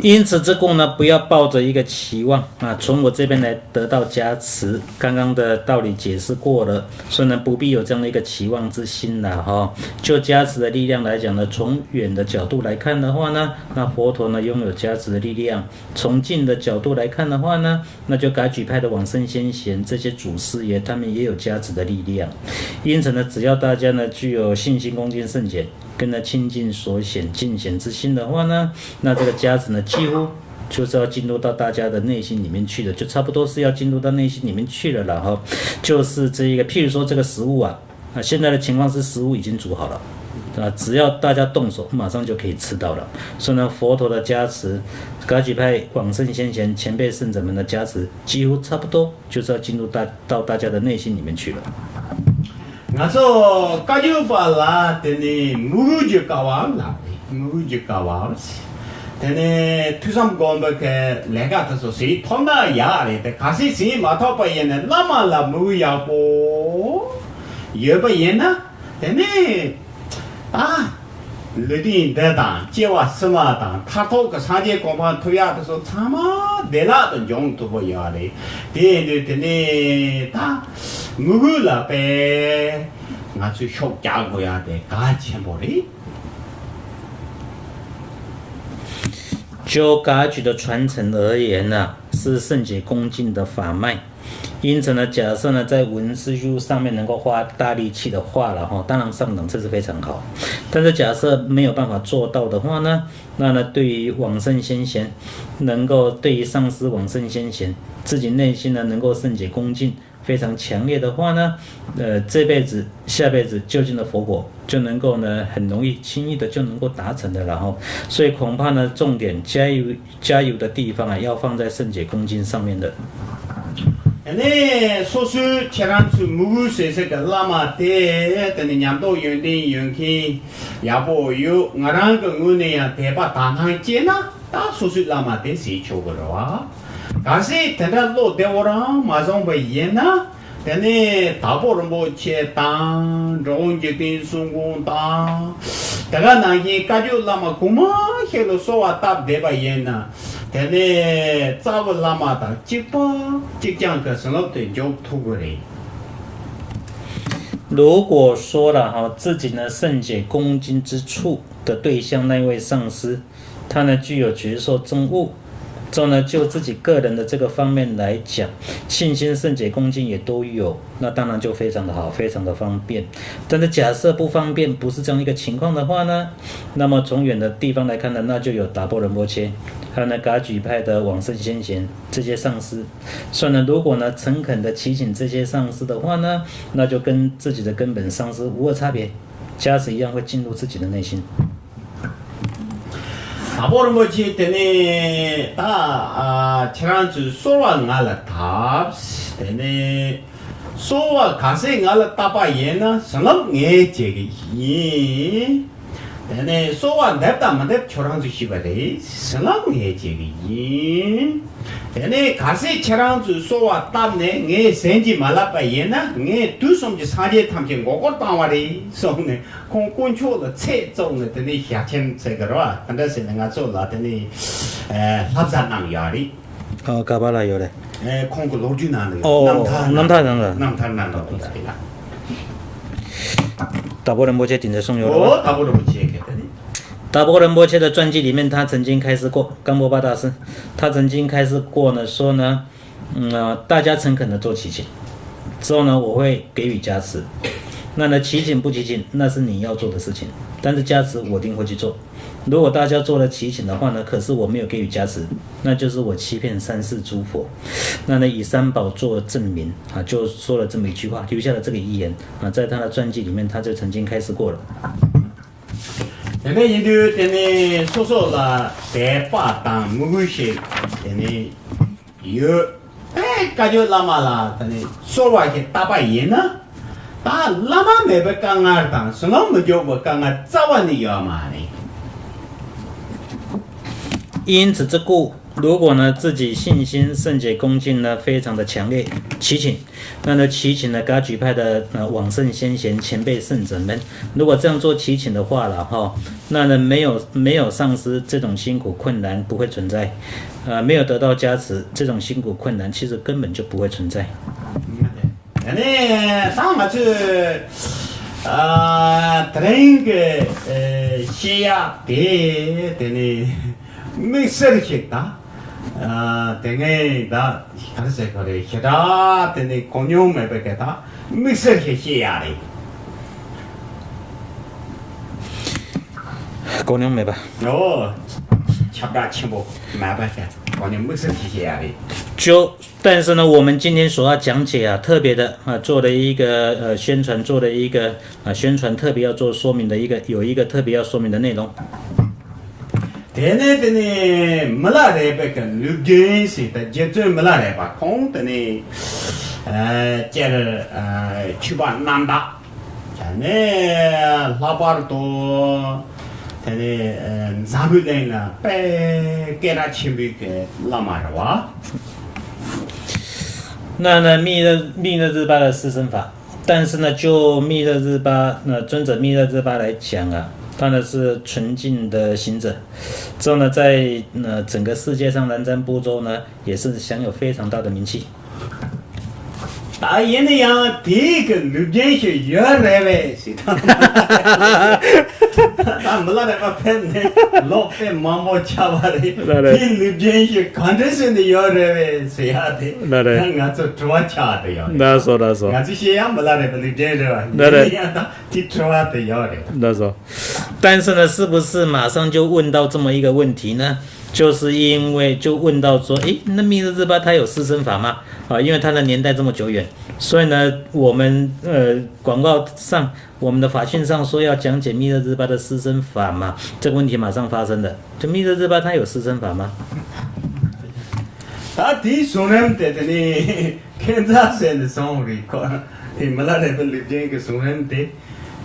因此，这供呢，不要抱着一个期望啊，从我这边来得到加持。刚刚的道理解释过了，所以呢，不必有这样的一个期望之心了哈。就加持的力量来讲呢，从远的角度来看的话呢，那佛陀呢拥有加持的力量；从近的角度来看的话呢，那就噶举派的往生先贤这些祖师爷，他们也有加持的力量。因此呢，只要大家呢具有信心恭敬圣解，跟着亲近所显敬显之心的话呢，那这个加持呢，几乎就是要进入到大家的内心里面去了，就差不多是要进入到内心里面去了啦哈。就是这一个，譬如说这个食物啊，啊，现在的情况是食物已经煮好了，啊，只要大家动手，马上就可以吃到了。所以呢，佛陀的加持，噶举派往生先贤、前辈圣者们的加持，几乎差不多就是要进入大到大家的内心里面去了。 ང་ཚོ་བཀའ་བརྒྱུད་པ་ལ་དེ་ནས་མོས་གུས་ཀྱི་དཀའ་བ་ལབ་རེད། མོས་གུས་ཀྱི་དཀའ་བ། དེ་ནས་ཐོས་བསམ་སྒོམ་པའི་གི་ལས་ཀ་དེ་ཚོ་ཟིན་ཐོབ་ན་ཡག་རེད་དེ། གལ་སྲིད་ཟིན་མ་ཐོབ་པ་ཡིན་ན་བླ་མ་ལ་མོས་གུས་ཡག་པོ་ཡོད་པ་ཡིན་ན། དེ་ནས་ད་ལུས་རྟེན་འདི་དང་སྐྱེ་བ་གསུམ་པ་དང་མཐར་ཐུག་གི་སངས་རྒྱས་གོ་འཕང་ཐོབ་ཡག་དེ་ཚོ་ཚང་མ་བདེ་བླག་ཏུ་འབྱུང་ཐུབ་པ་ཡོད་རེད། དེ་ཡིན་དུས་དེ་ནས་ད་མོས་གུས་ལ་དཔེ་ང་ཚོས་ཤུགས་རྒྱག་དགོས་ཡག་དེ་གལ་ཆེན་པོ་རེད། 就噶举的传承而言呢，是圣洁恭敬的法脉。因此呢，假设呢在文思修上面能够花大力气的话了哈，当然上等，这是非常好。但是假设没有办法做到的话呢，那呢对于往圣先贤，能够对于上师往圣先贤，自己内心呢能够圣洁恭敬， 非常强烈的话呢，呃，这辈子、下辈子就近的佛果就能够呢，很容易、轻易的就能够达成的了哈。所以恐怕呢，重点加油加油的地方啊，要放在圣洁恭敬上面的。དེ་ནས་སོ་སོའི་ཁྱེད་རང་ཚོའི་མོས་གུས་བྱེད་སའི་གི་བླ་མ་དེ་དེ་ནས་ཉམས་རྟོགས་ཡོན་ཏན་ཡོད་མཁན་ཡག་པོ་ཡོད། ང་རང་གི་ངོས་ནས་ཡང་དད་པ་དག་སྣང་སྐྱེས་ན། ད་སོ་སོའི་བླ་མ་དེ་ཟེར་ཆོག་གི་རེད་བ། གལ་སྲིད་དེ་འདྲ་བློ་བདེ་བོ་རང་མ་བཟུང་བ་ཡིན་ན། དེ་ནས་དྭགས་པོ་རིན་པོ་ཆེ་དང་འགྲོ་བ་འཇིག་རྟེན་གསུམ་མགོན་དང་། དེ་ག་ནང་བཞིན་བཀའ་བརྒྱུད་བླ་མ་གོང་མ་ཞིག་ལ་གསོལ་བ་བཏབ་བསྡད་པ་ཡིན་ན། དེ་ནས་རྩ་བའི་བླ་མ་དང་གཅིག་པ་གཅིག་རྐྱང་གི་བྱིན་རླབས་དེ་འཇུག་ཐུབ་ཀྱི་རེད། 如果说了哈，自己呢圣洁恭敬之处的对象那位上师，他呢具有觉受证悟，这呢就自己个人的这个方面来讲，信心圣洁恭敬也都有，那当然就非常的好，非常的方便。但是假设不方便，不是这样一个情况的话呢，那么从远的地方来看呢，那就有达波仁波切，还有呢噶举派的往圣先贤这些上师。所以呢，如果呢诚恳的祈请这些上师的话呢，那就跟自己的根本上师无二差别，加持一样会进入自己的内心。 དྭགས་པོ་རིན་པོ་ཆེ་དེ་ནས་ད་ཨ་ཁྱེད་རང་ཚོས་གསོལ་བ་ང་ལ་བཏབ། དེ་ནས་གསོལ་བ་གལ་སྲིད་ང་ལ་བཏབ་པ་ཡིན་ན་བྱིན་རླབས་ངས་བྱེད་ཀྱི་ཡིན། དེ་ནས་གསོལ་བ་འདེབས་དང་མི་འདེབས་ཁྱོད་རང་ཚོས་ཤེས་པ་རེད། བྱིན་རླབས་ངས་བྱེད་ཀྱི་ཡིན། དེ་ནས་གལ་སྲིད་ཁྱེད་རང་ཚོས་གསོལ་བ་བཏབ་ནས་ངས་ཟིན་གྱིས་མ་ལབ་པ་ཡིན་ན། ངས་དུས་གསུམ་གྱི་སངས་རྒྱས་ཐམས་ཅད་མགོ་སྐོར་བཏང་བ་རེད་གསུངས་ནས། ཁོང་དཀོན་མཆོག་ལ་ཚེ་བཙོང་ནས་དེ་ནས་ཞལ་ཆེམས་བཙལ་གི་རེད་བ། དེ་འདྲ་ཟེར་ནས་ང་ཚོ་ལ་དེ་ནས་ཨེ་ལྷ་བསང་གནང་ཡོད་རེད། ཨོ་ག་པ་ལ་ཡོད་རེད། ཨེ་ཁོང་གི་ལོ་རྒྱུས་ནང་ལ་ཡོད། ཨོ་རྣམ་ཐར་ནང་ལ། རྣམ་ཐར་ནང་ལ་ཡོད་རེད་ལ། དྭགས་པོ་རིན་པོ་ཆེ་དེ་འདྲ་གསུངས་ཡོད་རེད་བ། ཨོ་དྭགས་པོ་རིན་པོ་ཆེ་གི་དེ་ནས། 达婆仁波切的传记里面，他曾经开示过，冈波巴大师，他曾经开示过呢，说呢， 嗯，呃，大家诚恳的做祈请，之后呢，我会给予加持。那呢，祈请不祈请，那是你要做的事情，但是加持我一定会去做。如果大家做了祈请的话呢，可是我没有给予加持，那就是我欺骗三世诸佛。那呢，以三宝做证明啊，就说了这么一句话，留下了这个遗言啊，在他的传记里面，他就曾经开示过了。 དེ་འདྲ་ཡིན་དུས་དེ་ནས་སོ་སོ་ལ་དད་པ་དང་མོས་གུས་ཤིག་དེ་ནས་ཡོད། ཨེ་བཀའ་བརྒྱུད་བླ་མ་ལ་དེ་ནས་གསོལ་བ་ཞིག་བཏབ་པ་ཡིན་ན། ད་བླ་མ་མེད་པའི་དཀའ་ངལ་དང་བྱིན་རླབས་མི་འཇུག་པའི་དཀའ་ངལ་རྩ་བ་ནས་ཡོད་མ་རེད། 因此，这故如果呢，自己信心圣洁恭敬呢非常的强烈，祈请，那呢祈请呢，噶举派的呃往圣先贤前辈圣者们，如果这样做祈请的话了哈，那呢没有没有上师，这种辛苦困难不会存在，呃，没有得到加持，这种辛苦困难其实根本就不会存在。དེ་ནས་ད་ང་ཚོས་ཨ་དེ་རིང་གི་ཨ་བཤད་ཡག་དེ་དེ་ནས་དམིགས་བསལ་ཞིག་དང་། ཨ་དེ་ངས་ད་ག་རེ་ཟེར་དགོས་རེད། ཞེ་དྲག་དེ་ནས་གོ་མྱོང་མེད་པའི་སྐད་དང་དམིགས་བསལ་ཞིག་བཤད་ཡག་རེད། གོ་མྱོང་མེད་པ། ཨོ། ཁྱབ་བསྒྲགས་ཆེན་པོ་མེད་པ་ཞིག་གོ་མྱོང་དམིགས་བསལ་ཞིག་བཤད་ཡག་རེད། 就但是呢，我们今天所要讲解啊，特别的啊，做的一个呃宣传，做的一个啊宣传，特别要做说明的一个，有一个特别要说明的内容。 དེ་ནས་དེ་ནས་མི་ལ་རས་པའི་གི་ལུས་རྒྱུན་ཞིག་དང་རྗེ་བཙུན་མི་ལ་རས་པ་ཁོང་དེ་ནས་ཨ་སྤྱིར་ཨ་ཆོས་པ་རྣམ་དག་དེ་ནས་ལྷག་པར་དུ་དེ་ནས་ཨ་འཛམ་བུའི་གླིང་ལ་དཔེ་སྐད་གྲགས་ཆེན་པོའི་གི་བླ་མ་རེད་བ། 那呢，密勒密勒日巴的四圣法，但是呢，就密勒日巴，那尊者密勒日巴来讲啊，他呢是纯净的行者，之后呢，在呃整个世界上南瞻部洲呢，也是享有非常大的名气。 ད་ཡིན་ན་ཡང་དེའི་གི་ལུས་རྒྱུན་ཞིག་ཡོད་རེད་པས་ཞེས་དང་། ད་མི་ལ་རས་པ་ཕེབས་ནས་ལོ་དཔེ་མང་པོ་ཆགས་པ་རེད། ལ་རེད། དེའི་ལུས་རྒྱུན་ཞིག་ག་འདྲ་བྱས་ནས་ཡོད་རེད་པས་ཟེར་ཡག་དེ། ལ་རེད། ད་ང་ཚོ་དྲི་བ་ཆགས་བསྡད་ཡོད་རེད། ལགས་སོ་ལགས་སོ། ང་ཚོས་བཤད་ཡག་མི་ལ་རས་པའི་ལུས་རྒྱུན་རེད་པ། ལ་རེད། ཡིན་ན་ཡང་ད་དེའི་དྲི་བ་དེ་ཡོད་རེད། ལགས་སོ། 但是呢，是不是马上就问到这么一个问题呢？就是因为就问到说，诶，那密勒日巴他有四圣法吗？啊，因为他的年代这么久远，所以呢，我们呃广告上，我们的法讯上说要讲解密勒日巴的四圣法嘛，这个问题马上发生的。就密勒日巴他有四圣法吗？ ད་དེའི་གཞུང་ལམ་དེ་དེ་ནི་ཁྱད་མཚར་ཟེར་ནས་སོང་རེད་ཁོ། དེ་མི་ལ་རས་པའི་ལུས་རྒྱུན་གྱི་གཞུང་ལམ་དེ་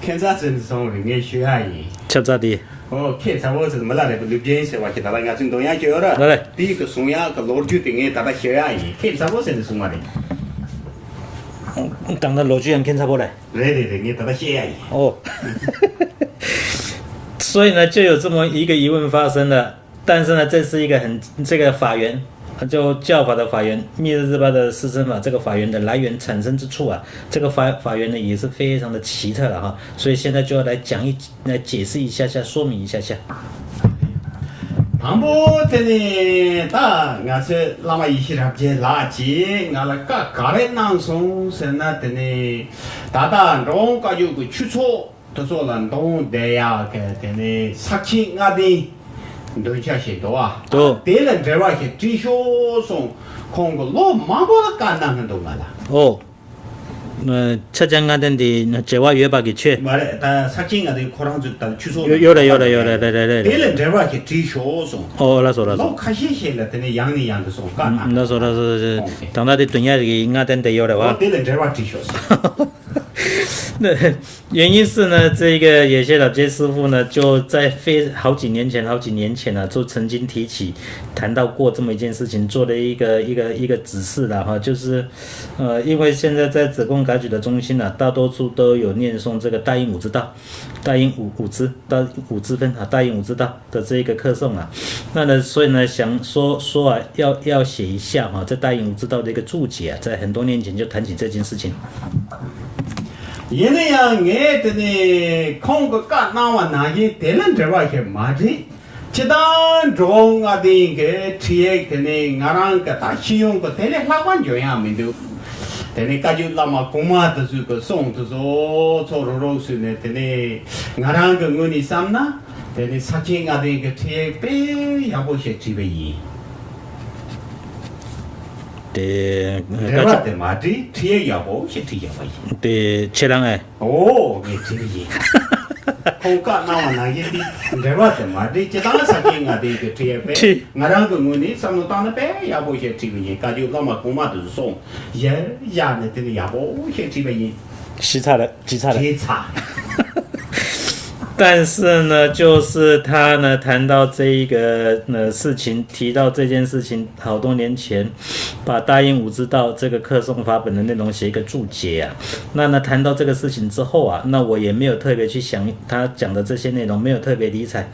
ཁྱད་མཚར་ཟེར་ནས་སོང་རེད། ངས་ཞུ་ཡག་ཡིན། ཁྱད་མཚར་དེ། ཨོ་ཁྱད་མཚར་པོ་ཟེར་མི་ལ་རས་པའི་ལུས་རྒྱུན་ཟེར་བ་ཞིག་ད་ལྟ་ང་ཚོས་འདོན་ཡག་ཅིག་ཡོད་ར། ལ་རེད། དེའི་གི་གསུང་ཡག་གི་ལོ་རྒྱུས་དེ་ངས་ད་ལྟ་ཞུ་ཡག་ཡིན། ཁྱད་མཚར་པོ་ཟེར་ནས་གསུང་བ་རེད། ད་ལྟ་ལོ་རྒྱུས་ཡང་ཁྱད་མཚར་པོ་རེད། རེད་རེད་རེད། ངས་ད་ལྟ་བཤད་ཡག་ཡིན། ཨོ། 所以呢，就有这么一个疑问发生了。但是呢，这是一个很这个法源，就教法的法源，密勒日巴的四圣法这个法源的来源产生之处啊，这个法法源呢也是非常的奇特了哈。所以现在就要来讲一来解释一下下，说明一下下。 དང་པོ་དེ་ནི་ད་ང་ཚོའི་བླ་མ་ཡེ་ཤེས་རབ་རྒྱས་ལགས་ཀྱིས་ང་ལ་བཀའ་ག་རེ་གནང་སོང་ཟེར་ན། དེ་ནི་ད་ལྟ་འགྲོ་བ་བཀའ་བརྒྱུད་ཀྱི་ཆོས་ཚོགས་དེ་ཚོ་ལ་འདོན་བསྡད་ཡག་གི་དེ་ནི་ཕྱག་ཆེན་ལྔ་ལྡན་འདོན་ཆ་ཞིག་འདུག་ཨ། འདུག་དེ་ལ་འབྲེལ་བ་ཞིག་བྲིས་ཤོག་གསུངས། ཁོང་གིས་ལོ་མང་པོ་ལ་བཀའ་གནང་གི་འདུག་ང་ལ། ཨོ། ཕྱག་ཆེན་ལྔ་ལྡན་དེ་འབྲེལ་བ་ཡོད་པ་གི་ཆོས། མ་རེད། ད་ཕྱག་ཆེན་ལྔ་ལྡན་ཁོ་རང་ཚོ་ད་ཆོས་ཚོགས་ཡོད་རེད། ཡོད་རེད། ཡོད་རེད། ཡོད་རེད། རེད་རེད། རེད་རེད། དེ་ལ་འབྲེལ་བ་ཞིག་བྲིས་ཤོག་གསུངས། ཨོ་ལགས་སོ་ལགས་སོ། ལོ་ཁ་ཤས་ཤིག་ལ་དེ་ནས་ཡང་ནས་ཡང་དུ་སོང་བཀའ་གནང་། ལགས་སོ་ལགས་སོ། ད་ལྟ་དེ་དོན་ཡག་གི་ལྔ་ལྡན་དེ་ཡོད་རེད་བ། ཨོ་དེ་ལ་འབྲེལ་བ་བྲིས་ཤོག་གསུངས། 那原因是呢，这个也谢老街师傅呢，就在非好几年前，好几年前呢，就曾经提起谈到过这么一件事情，做了一个一个一个指示了哈，就是，呃，因为现在在子贡噶举的中心呢，大多数都有念诵这个大印五支道，大印五五支，大印五支分啊，大印五支道。 的这一个课诵啊，那呢，所以呢，想说说啊，要要写一下哈，在大印五支道的一个注解啊，在很多年前就谈起这件事情。 ཡིན་ན་ཡང་ངས་དེ་ནས་ཁོང་གི་བཀའ་གནང་བ་ནང་བཞིན་དེ་ལ་འབྲེལ་བ་ཞིག་མ་བྲིས། སྤྱིར་བཏང་འགྲོ་བ་ལྔ་ལྡན་གྱི་ཁྲིད་ཡིག་དེ་ནས་ང་རང་གི་ད་ཤེས་ཡོན་གྱི་དེ་ལས་ལྷག་པ་འཇོན་ཡག་མི་འདུག་དེ་ནས་བཀའ་བརྒྱུད་བླ་མ་གོང་མ་དེ་ཚོའི་གི་གསུང་དེ་ཚོ་ཚོ་རོབ་རོབ་བཟོས་ནས། དེ་ནས་ང་རང་གི་ངོས་ནས་བསམ་ན། དེ་ནི་ཕྱག་ཆེན་ལྔ་ལྡན་གྱི་ཁྲིད་ཡིག་དཔེ་ཡག་པོ་ཞིག་བྲིས་པ་ཡིན། དེ་འགྲེལ་པ་དེ་མ་བྲིས། ཁྲིད་ཡིག་ཡག་པོ་ཞིག་བྲིས་བཞག་པ་ཡིན། དེ་ཁྱེད་རང་ཨེ། ཨོ་ངས་བྲིས་པ་ཡིན། ཁོང་བཀའ་གནང་བ་ནང་བཞིན་དེ་འགྲེལ་པ་དེ་མ་བྲིས། སྤྱིར་བཏང་ཕྱག་ཆེན་ལྔ་ལྡན་གྱི་ཁྲིད་ཡིག་དཔེ་ཁྲིད། ང་རང་གི་ངོས་ནས་བསམ་བློ་བཏང་ན་དཔེ་ཡག་པོ་ཞིག་བྲིས་པ་ཡིན། བཀའ་བརྒྱུད་བླ་མ་གོང་མ་དེ་ཚོ་གསུང་ཡར་བཞག་ནས་དེ་ནི་ཡག་པོ་ཞིག་བྲིས་པ་ཡིན། ཞེ་ཚ་རེད། ཞེ་ཚ་རེད། ཞེ་ཚ། 但是呢，就是他呢谈到这一个呃事情，提到这件事情，好多年前把大英武之道这个课诵法本的内容写一个注解啊。那呢谈到这个事情之后啊，那我也没有特别去想他讲的这些内容，没有特别理睬。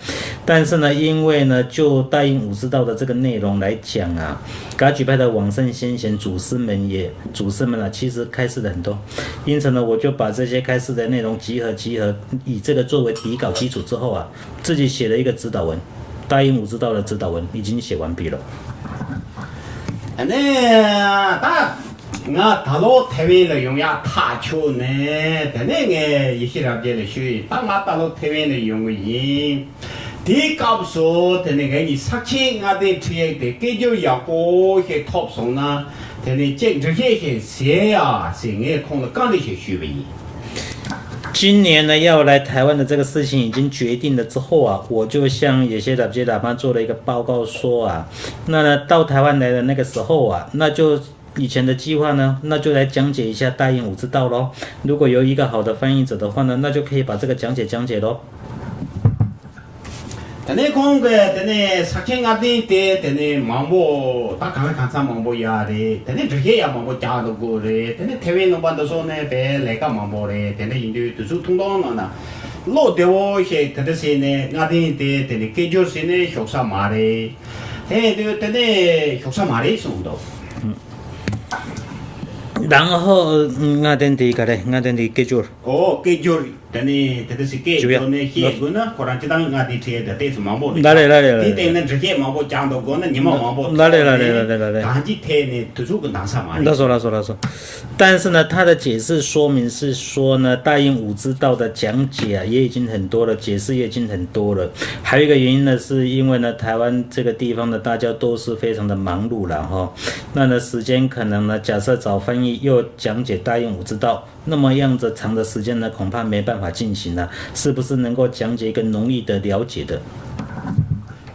但是呢，因为呢，就大英武之道的这个内容来讲啊，噶举派的往圣先贤祖师们也祖师们啊，其实开示的很多。因此呢，我就把这些开示的内容集合集合，以这个作为底稿基础之后啊，自己写了一个指导文，大英武之道的指导文已经写完毕了。 ཨ་ནི་ད་ང་ད་ལོ་ཐེ་ཝན་ལ་ཡོང་ཡག་ཐག་ཆོད་ནས། དེ་ནས་ངས་ཡེ་ཤེས་རབ་རྒྱས་ལ་ཞུས་ཡིན། ད་ང་ད་ལོ་ཐེ་ཝན་ལ་ཡོང་གི་ཡིན། དེའི་སྐབས་སུ་དེ་ནས་ངེད་གཉིས་ས་ཆེན་ལྔ་ལྡན་ཁྲིད་ཡིག་དེ་སྐད་སྒྱུར་ཡག་པོ་ཞིག་ཐོབ་སོང་ན། དེ་ནས་ཅིག་འགྲེལ་བཤད་ཞིག་བྱེད་ཡ་ཟེར་ངས་ཁོང་ལ་བཀའ་འདྲི་ཞིག་ཞུས་པ་ཡིན། 今年呢，要来台湾的这个事情已经决定了之后啊，我就向野谢达杰达妈做了一个报告，说啊，那呢，到台湾来的那个时候啊，那就以前的计划呢，那就来讲解一下大英武之道喽。如果有一个好的翻译者的话呢，那就可以把这个讲解讲解喽。 དེ་ནས་ཁོང་གིས་དེ་ནས་ས་ཆེན་ལྔ་ལྡན་དེ་དེ་ནས་མང་པོ་ད་གང་ལ་གང་འཚམ་མང་པོ་ཡོད་རེད། དེ་ནས་འགྲེལ་བཤད་ཡང་མང་པོ་རྒྱག་འདུག་དགོས་རེད། དེ་ནས་ཐེ་ཝན་ལུང་པ་འདི་ཚོ་ནས་དཔེ་ལས་ཀ་མང་པོ་རེད། དེ་འདྲ་ཡིན་དུས་དུས་ཚོད་ཐུང་ཐུང་ནང་ན་བློ་བདེ་བོ་ཞིག་དེ་འདྲ་བྱས་ནས་ལྔ་ལྡན་དེ་དེ་ནས་སྐད་སྒྱུར་བྱས་ནས་ཞུགས་ས་མ་རེད། དེ་ཡིན་དུས་དེ་ནས་ཞུགས་ས་མ་རེད་གསུངས་འདུག 然后，嗯，ལྔ་ལྡན་དེ་ག་རེ། ལྔ་ལྡན་དེ་སྐད་སྒྱུར། ཨོ་སྐད་སྒྱུར། དེ་ནས་དེ་འདྲ་ཞིག་སྐད་བརྗོད་ནས་བཤད་དགོས་ན་ཁོ་རང་སྤྱི་བཏང་ལྔ་ལྡན་ཁྲིད་ཡིག་དེ་ཏོག་ཙམ་མང་པོ་རེད། ལ་རེད་ལ་རེད་ལ་རེད། དེ་སྟེང་ན་འགྲེལ་བཤད་མང་པོ་རྒྱག་འདུག་དགོས་ན་ཉི་མ་མང་པོ་ལ་རེད་ལ་རེད་ལ་རེད་ལ་རེད། གང་ཅིའི་ཐད་ནས་དུས་ཚོད་ཀྱི་འདང་ས་མ་རེད། ལགས་སོ་ལགས་སོ་ལགས་སོ། 但是呢，他的解释说明是说呢，大英武之道的讲解啊，也已经很多了，解释也已经很多了。还有一个原因呢，是因为呢，台湾这个地方呢，大家都是非常的忙碌了哈。那呢，时间可能呢，假设找翻译又讲解大英武之道， 那么样子长的时间呢，恐怕没办法进行了，是不是能够讲解一个容易的了解的？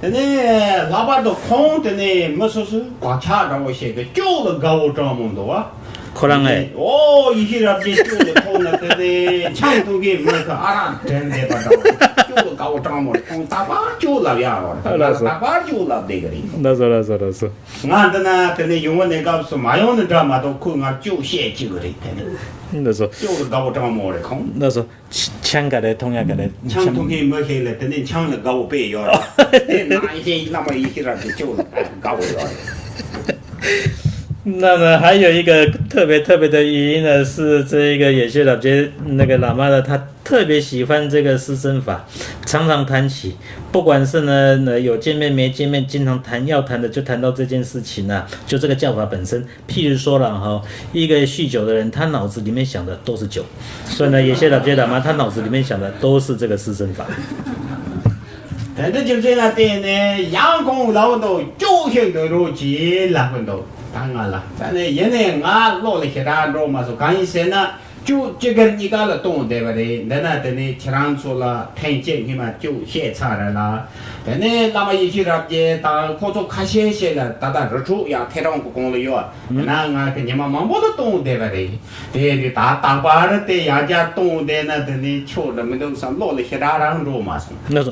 དེ་ནས་ལྷག་པར་དུ་ཁོང་དེ་ནས་མི་སོ་སོའི་བག་ཆགས་འདྲ་བོ་བཤད་གི་སྐྱོ་ལ་དགའ་བོ་གྲང་མོ་འདུག་བ། ཁོ་རང་ཨེ། ཨོ་ཡེ་ཤེས་རབ་རྒྱས་སྐྱོ་ལ་ཐོག་ན་དེ་ནས་ཆང་འཐུང་གི་མི་ཁ་ཨ་རག་དྲན་བསྡད་པ་འདྲ་བོ། སྐྱོ་ལ་དགའ་བོ་གྲང་མོ་རེད། ཁོང་རྟག་པར་སྐྱོ་ལབ་ཡ་རོ་རེད། ལགས་སོ། རྟག་པར་སྐྱོ་ལབ་བསྡད་གི་རེད། ལགས་སོ་ལགས་སོ་ལགས་སོ། ང་འདི་ན་དེ་ནས་ཡོང་བ་ནས་སྐབས་སུ་མ་ཡོང་ནི་འདྲ་མ་གཏོགས་ཁོས་ང་སྐྱོ་བཤད་ཅིག་གི་རེད་དེ་ནས། ལགས་སོ། སྐྱོ་གི་དགའ་བོ་གྲང་མོ་རེད་ཁོང་། ལགས་སོ། ཆ་ཆང་ག་རེ་འཐུང་ཡ་ག་རེ། ཆང་འཐུང་མཁན་མི་ཞིག་ལ་དེ་ནས་ཆང་ལ་དགའ་བོ་དཔེ་ཡོད་རེད། དེ་ན་ཡེ་ཤེས་བླ་མ་ཡེ་ཤེས་རབ་རྒྱས་སྐྱོ་ལ་དགའ་བོ་ཡོད་རེད། 那么还有一个特别特别的原因呢，是这个野学老街那个喇嘛呢，他特别喜欢这个师生法，常常谈起，不管是呢，呢有见面没见面，经常谈，要谈的就谈到这件事情啊，就这个教法本身。譬如说了哈，一个酗酒的人，他脑子里面想的都是酒，所以呢，野学老街喇嘛他脑子里面想的都是这个师生法。 དེ་འདྲ་རྒྱུ་མཚན་ལ་བརྟེན་ནས་ཡང་ཁོང་ལབ་འདུག་སྐྱོ་ཞིག་འདོད་རོགས་གྱིས་ལབ་གི་འདུག་ད་ང་ལ་ད་ནས་ཡིན་ནས་ང་བློ་ལ་ཞེ་དྲག་འགྲོ་མ་སོང་། གང་ཡིན་ཟེར་ན། སྐྱོ་སྤྱི་སྒེར་གཉིས་ཀ་ལ་གཏོང་བསྡད་པ་རེད། འདི་ན་དེ་ནས་ཁྱེད་རང་ཚོ་ལ་ཐེངས་གཅིག་སྔོན་མ་སྐྱོ་བཤད་ཚར་རེད་ལ། དེ་ནས་བླ་མ་ཡེ་ཤེས་རབ་རྒྱས་དང་ཁོ་ཚོ་ཁ་ཤས་ཤིག་ལ་ད་ལྟ་རི་ཁྲོད་ཡང་ཐེ་ཀྲོང་གི་གོང་ལ་ཡོད། ཡིན་ན་ང་གི་ཉི་མ་མང་པོ་ལ་གཏོང་བསྡད་པ་རེད། དེ་ནི་ད་རྟག་པར་དེ་ཡང་བསྐྱར་གཏོང་བསྡད་ན་དེ་ནི་ཆོག་འགྲོ་མི་འདུག་བསམ་བློ་ལ་ཞེ་དྲག་རང་འགྲོ་མ་སོང་། ལགས་སོ།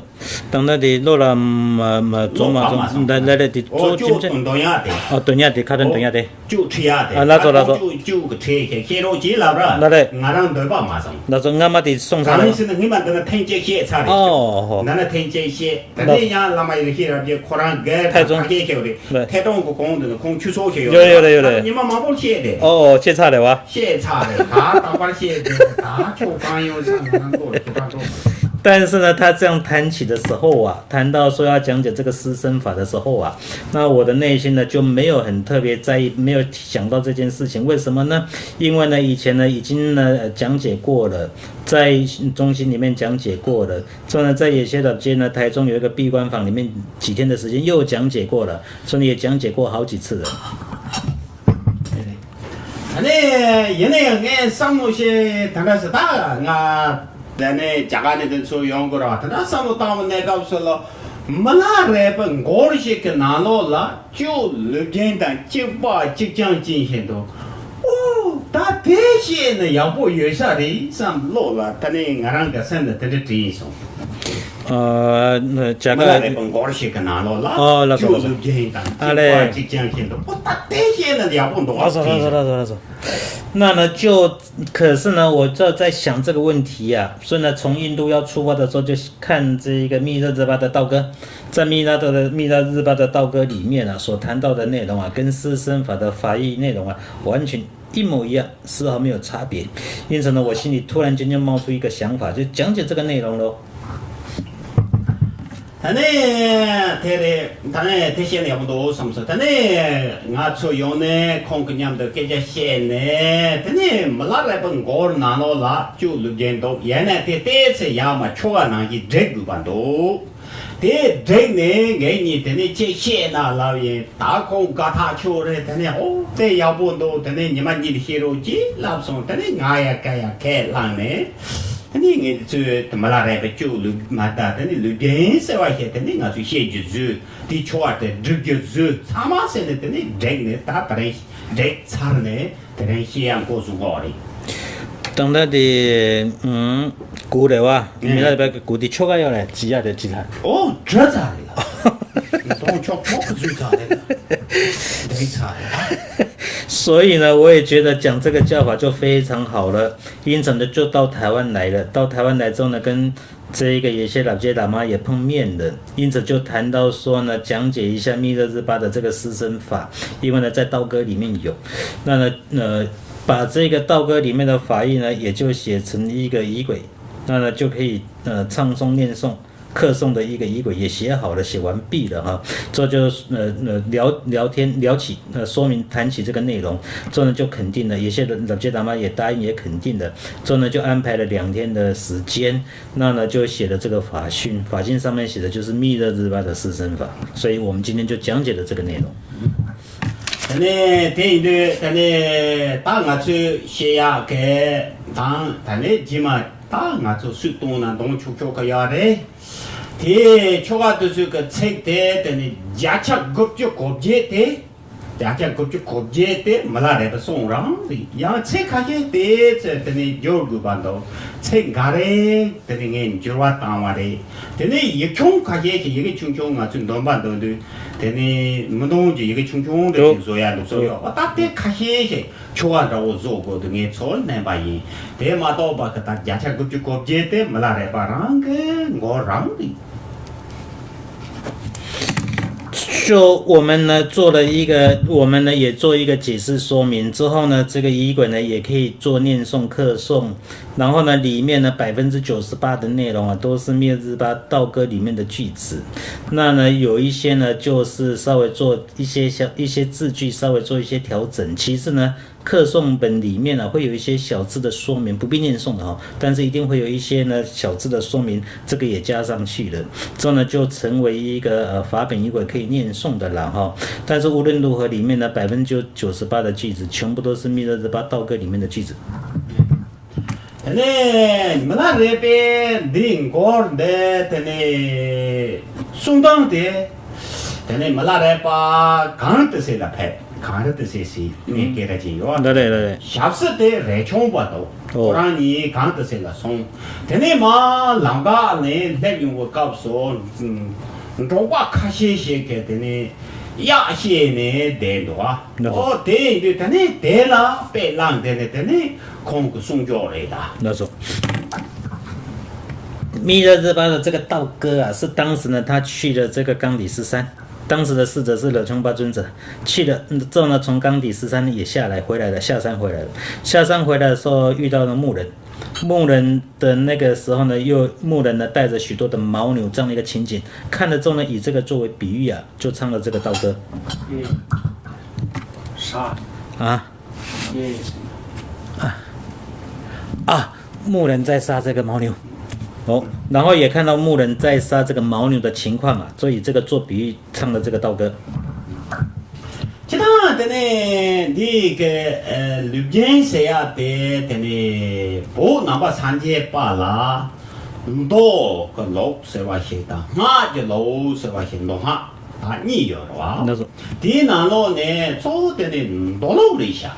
ད་ལྟ་དེ་བློ་ལ་མ་མ་རྫོགས་མ་སོང་། ད་ལྟ་དེ་གཙོ་ཆེ་ཆེ། འདོན་ཡག་དེ། ཨ། འདོན་ཡག་དེ། ཁ་ཏོན་འདོན་ཡག་དེ། ཅུ་ཁྲི་ཡ་དེ། ཨ། ལགས་སོ་ལགས་སོ། ཅུ་ཅུ་གི་ཁྲི་ཞེས་བཤད་རོགས་གྱིས་ལབ་ར། ལགས་རེད། ང་རང་འདོད་པ་མ་སོང་། ལགས་སོ། སྔ་མ་དེ་སོང་ཚར་རེད། གང་ཡིན་ཟེར་ན་སྔོན་མ་འདི་ན་ཐེངས་གཅིག་བཤད་ཚར་རེད། ཨོ་ཧོ། འདི་ན་ཐེངས་གཅིག་བཤད། དེ་ནས་ཡང་བླ་མ་ཡེ་ཤེས་རབ་རྒྱས་ཁོ་རང་སྒེར་ཐེ་ཚོམ་ཁ་ཤས་བཤད་རེད། ཐེ་ཀྲོང་གི་གོང་དུ་ནི་ཁོང་ཆུ་ཚོད་བཤད་ཡོད་རེད། ཡོད་རེད་ཡོད་རེད། ཉི་མ་མང་པོ་བཤད་དེ། ཨོ་ཨོ། བཤད་ཚར་རེད་བ། བཤད་ཚར་རེད། ད་རྟག་པར་བཤད་དེ། ད་ཁྱོད་གང་ཡོང་ས་ང་རང་ལོག་རེད། ཁྱོད་རང་ལོག་རེད། 但是呢，他这样谈起的时候啊，谈到说要讲解这个师生法的时候啊，那我的内心呢就没有很特别在意，没有想到这件事情。为什么呢？因为呢，以前呢已经呢呃讲解过了，在中心里面讲解过了，所以呢，在野学老街呢，台中有一个闭关坊里面几天的时间又讲解过了，所以也讲解过好几次了。 ཨ་ནི་ཡིན་ནའི་ངས་བསམ་བློ་ཞིག་དེ་འདྲ་ཟེར། ད་ང་དེ་ནས་རྒྱ་གར་ནས་དེ་ཚོ་ཡོང་དགོས་ར། དེ་འདྲ་བསམ་བློ་བཏང་བ་ནས་སྐབས་སུ་ལ་མི་ལ་རས་པ་འགོར་ཞིག་གི་ནང་ལོགས་ལ་ཅུ་ལུས་རྒྱན་དང་གཅིག་པ་གཅིག་རྐྱང་ཅན་ཞིག་འདུག་ཨོ་ད་ དེ་བཤད་ན་ཡག་པོ་ཡོད་ས་རེད་བསམ་བློ་ལ། ད་ནི་ང་རང་གི་སེམས་ལ་དེ་འདྲ་དྲན་སོང་། ཨ་ནི་བྱ་མི་ལ་དགའ་རས་པ་མགོར་ཞིག་གི་ནང་ལོགས་ལ། ཨོ་ལགས་སོ་ལགས་སོ། ལུས་རྒྱན་དང་ཨ་ལས། གཅིག་པ་གཅིག་རྐྱང་བཞིན་དུ། ཨོ་ད་དེ་བཤད་ན་ཡག་པོ་འདུག་ཨ། ལགས་སོ་ལགས་སོ་ལགས་སོ་ལགས་སོ། 那呢，就可是呢，我就在想这个问题啊，所以呢，从印度要出发的时候就看这一个密勒日巴的道歌，在密勒的密勒日巴的道歌里面啊，所谈到的内容啊，跟四声法的法义内容啊，完全一模一样，丝毫没有差别。因此呢，我心里突然间就冒出一个想法，就讲解这个内容喽。 ད་ནི་དེ་རེད། ད་ནི་དེ་བཤད་ན་ཡག་པོ་འདུག་བསམ་སོང་། ད་ནི་ང་ཚོ་ཡོང་ནས་ཁོང་གི་མཉམ་དུ་སྐད་ཆ་བཤད་ནས། དེ་ནི་མི་ལ་རས་པ་མགོར་ནང་ལོགས་ལ་བཅུག་ལུས་རྒྱན་འདུག་ཡིན་ནའི་དེ་ཏོག་ཙམ་ཡར་མར་ཆོ་ག་ནང་བཞིན་སྒྲིག་དགོས་པ་འདུག་དེ་སྒྲིག་ནས་ངེད་གཉིས་དེ་ནི་ཅིག་བཤད་ན་ལབ་ཡིན། ད་ཁོང་དགའ་ཐག་ཆོད་རེད། དེ་ནི་ཨོ་དེ་ཡག་པོ་འདུག་དེ་ནི་ཉི་མ་གཉིས་ལ་བཤད་རོགས་ཅེས་ལབ་སོང་། དེ་ནི་ང་ཡ་ཀ་ཡ་ཁས་བླངས་ནས། དེ་ནས་ངེད་ཚོས་དེ་མི་ལ་རས་པ་བཅུག་ལུས་མ་ད། དེ་ནས་ལུས་རྒྱན་ཟེར་བ་ཞིག་དེ་ནས་ང་ཚོས་བཤད་རྒྱུ་བཟོས། དེ་ཆོ་ག་དེ་སྒྲིག་རྒྱུ་བཟོས། ཚང་མ་ཟེར་ནས་དེ་ནས་སྒྲིག་ནས། ད་དེ་རིང་སྒྲིག་ཚར་ནས་དེ་རིང་བཤད་ཡ་འགོ་བཟུང་གི་རེད། དང་ད་དེ་ཨུམ་གུ་རེད་བ། མི་ལ་རས་པ་གི་གུ་དེ་ཆོ་ག་ཡོད་རེད། ཅི་ཡ་རེད་ཅི་ལ། ཨོ་འདྲ་ཚར་རེད་ལ། གདོང་ཆོག་ཆོག་གི་བཟོས་ཚར་རེད་ལ། འདྲ་ཚར་རེད་ལ། 所以呢，我也觉得讲这个叫法就非常好了。 因此呢，就到台湾来了。到台湾来之后呢，跟这一个有些老街喇嘛也碰面了，因此就谈到说呢，讲解一下密勒日巴的这个四声法，因为呢，在道歌里面有。那呢，呃，把这个道歌里面的法义呢，也就写成一个仪轨，那呢，就可以呃唱诵念诵。 课诵的一个仪轨也写好了，写完毕了哈。这就是呃呃聊聊天聊起呃说明谈起这个内容，这呢就肯定了，有些人老街喇嘛也答应，也肯定的，这呢就安排了两天的时间，那呢就写了这个法训，法训上面写的就是密勒日巴的四声法，所以我们今天就讲解了这个内容。 ད་ནི་དེ་ཡིན་དུས་ད་ནི་ད་ང་ཚོས་བཤད་ཡག་གི་དང་ད་ནི་རྗེས་མ་ད་ང་ཚོ་སུས་གཏོང་ན་གདོང་ཆོག་ཆོག་གི་ཡོད་རེད། དེ་ཆོ་ག་དེ་ཚོའི་གི་ཚིག་དེ་དེ་ནི་བརྒྱ་ཆ་དགུ་བཅུ་གོ་བརྒྱད་དེ། བརྒྱ་ཆ་དགུ་བཅུ་གོ་བརྒྱད་དེ་མི་ལ་རས་པ་གསུང་རང་རེད། ཡང་ཚིག་ཁ་ཤས་དེ་ཚོ་དེ་ནི་བསྒྱུར་དགོས་པ་འདུག་ཚིག་འགའ་རེ་དེ་ནི་ངས་འགྱུར་བ་བཏང་བ་རེད། དེ་ནི་ཡིག་ཆུང་ཁ་ཤས་ཤིག་ཡི་གེ་ཆུང་ཆུང་ང་ཚོས་འདོན་པ་འདོན་དུས་དེ་ནི་མི་འདོན་གྱི་ཡི་གེ་ཆུང་ཆུང་འདྲ་ཞིག་བཟོ་ཡ་འདུག་བཟོ་ཡོད་པ། ད་དེ་ཁ་ཤས་ཤིག་ཆོ་ག་འདྲ་བོ་བཟོ་དགོས་འདུག་ངས་ཚོར་བ་བསྣན་པ་ཡིན། དེ་མ་གཏོགས་པ་གི་ད་བརྒྱ་ཆ་དགུ་བཅུ་གོ་བརྒྱད་དེ་མི་ལ་རས་པ་རང་གི་མགོ་རང་རེད། 就我们呢做了一个，我们呢也做一个解释说明之后呢，这个仪轨呢也可以做念诵课诵，然后呢里面呢百分之九十八的内容啊都是密勒日巴道歌里面的句子，那呢有一些呢就是稍微做一些小一些字句稍微做一些调整，其次呢 课诵本里面呢，会有一些小字的说明，不必念诵的哈，但是一定会有一些呢小字的说明，这个也加上去了，这呢就成为一个呃法本仪轨可以念诵的了哈。但是无论如何，里面呢百分之九十八的句子全部都是密勒日巴道歌里面的句子。 དེ་ནས་མི་ལ་རས་པའི་འདི་མགོར་འདི་དེ་ནས་གསུང་སྟངས་དེ། དེ་ནས་མི་ལ་རས་པ་གངས་ཏི་སེ་ལ་ཕེབས། གངས་རི་ཏི་སེ་ཟེར་ནས་སྐད་གྲགས་ཅན་ཡོད། འདི་རེད་འདི་རེད། ཞབས་སོར་དེ་རས་ཆུང་པ་འདུག་ཨོ། ཁོ་རང་གཉིས་གངས་ཏི་སེ་ལ་སོང་། དེ་ནས་མར་ལམ་ཁ་ནས་སླེབས་ཡོང་བའི་སྐབས་སུ། འབྲོག་པ་ཁ་ཤས་ཤིག་གིས་དེ་ནས་གཡག་བཤས་ནས་བསྡད་འདུག་ཨ། ལགས་སོ། ཨོ་དེ་ཡིན་དུས་དེ་ནས་དེ་ལ་དཔེ་བླངས་དེ་ནས་དེ་ནས་ཁོང་གི་གསུང་ཆོག་རེད་ད། 那种密勒日巴的这个道歌啊，是当时呢，他去了这个冈底斯山，当时的侍者是惹琼巴尊者，去了之后呢，从冈底斯山也下来回来了，下山回来了。下山回来的时候遇到了牧人，牧人的那个时候呢，又牧人呢带着许多的牦牛这样的一个情景，看了之后呢，以这个作为比喻啊，就唱了这个道歌。嗯，啥？啊。 啊，牧人在杀这个牦牛。哦，然后也看到牧人在杀这个牦牛的情况啊，所以这个做比喻唱的这个道歌。 ཁྱེད་དང་དེ་ནས་འདི་གི་ལུས་རྒྱན་ཟེར་ཡ་དེ་དེ་ནས་བོད་ནང་པ་སངས་རྒྱས་པ་ལ་མདོ་གི་ལུགས་ཟེར་བ་ཞིག་དང་སྔགས་ཀྱི་ལུགས་ཟེར་བ་ཞིག་མདོ་སྔགས་ད་གཉིས་ཡོད་རེད་བ། དེའི་ནང་ལོགས་ནས་གཙོ་བོ་དེ་ནི་མདོ་ལུགས་རེད་ཤག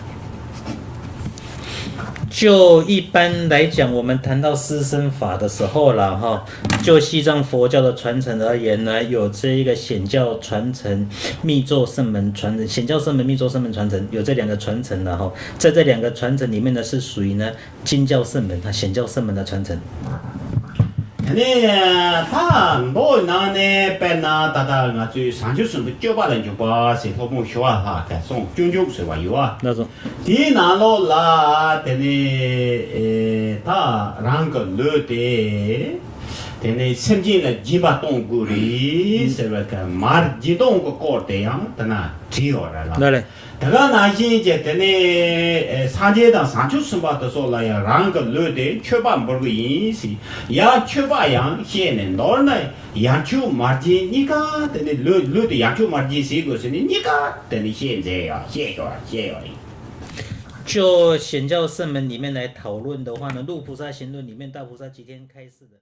就一般来讲，我们谈到师生法的时候了哈，就西藏佛教的传承而言呢，有这一个显教传承、密咒圣门传承。显教圣门、密咒圣门传承，有这两个传承的哈。在这两个传承里面呢，是属于呢经教圣门啊，显教圣门的传承。 དེ་ནས་ད་མདོ་ནང་ནས་དཔེར་ན་ད་ལྟ་ང་ཚོའི་བྱང་ཆུབ་སེམས་དཔའི་སྤྱོད་པ་ལ་འཇུག་པ་ཟེར་སློབ་དཔོན་ཞི་བ་ལྷ་གིས་གསུངས། སྤྱོད་འཇུག་ཟེར་བ་ཡོད་པ། ལགས་སོ། དེའི་ནང་ལོགས་ལ་དེ་ནས་ཨེ་ད་རང་གི་ལུས་དེ་དེ་ནས་སེམས་ཅན་ལ་སྦྱིན་པ་གཏོང་དགོས་རེད་ཟེར་བའི་གི་མར་སྦྱིན་གཏོང་གི་སྐོར་དེ་ཡང་དེ་ན་བྲིས་ཡོད་རེད་ལ། ལགས་རེད། དེ་ག་ནང་བཞིན་གྱི་དེ་ནས་ཨེ་སངས་རྒྱས་དང་བྱང་ཆུབ་སེམས་དཔའ་དེ་ཚོ་ལ་ཡང་རང་གི་ལུས་དེ་མཆོད་པ་འབུལ་གི་ཡིན་ཟེར། ཡང་མཆོད་པ་ཡང་བཤད་ནས། མདོར་ན་ཡང་མཆོད་མར་སྦྱིན་གཉིས་ཀ་དེ་ནས་ལུས་ལུས་དེ་ཡང་མཆོད་མར་སྦྱིན་བྱེད་དགོས་ཟེར་ནས་གཉིས་ཀ་དེ་ནས་བཤད་མཛད་ཡ་བཤད་ཡོད་བཤད་ཡོད་རེད། 就显教圣门里面来讨论的话呢，《入菩萨行论》里面大菩萨齐天开示的。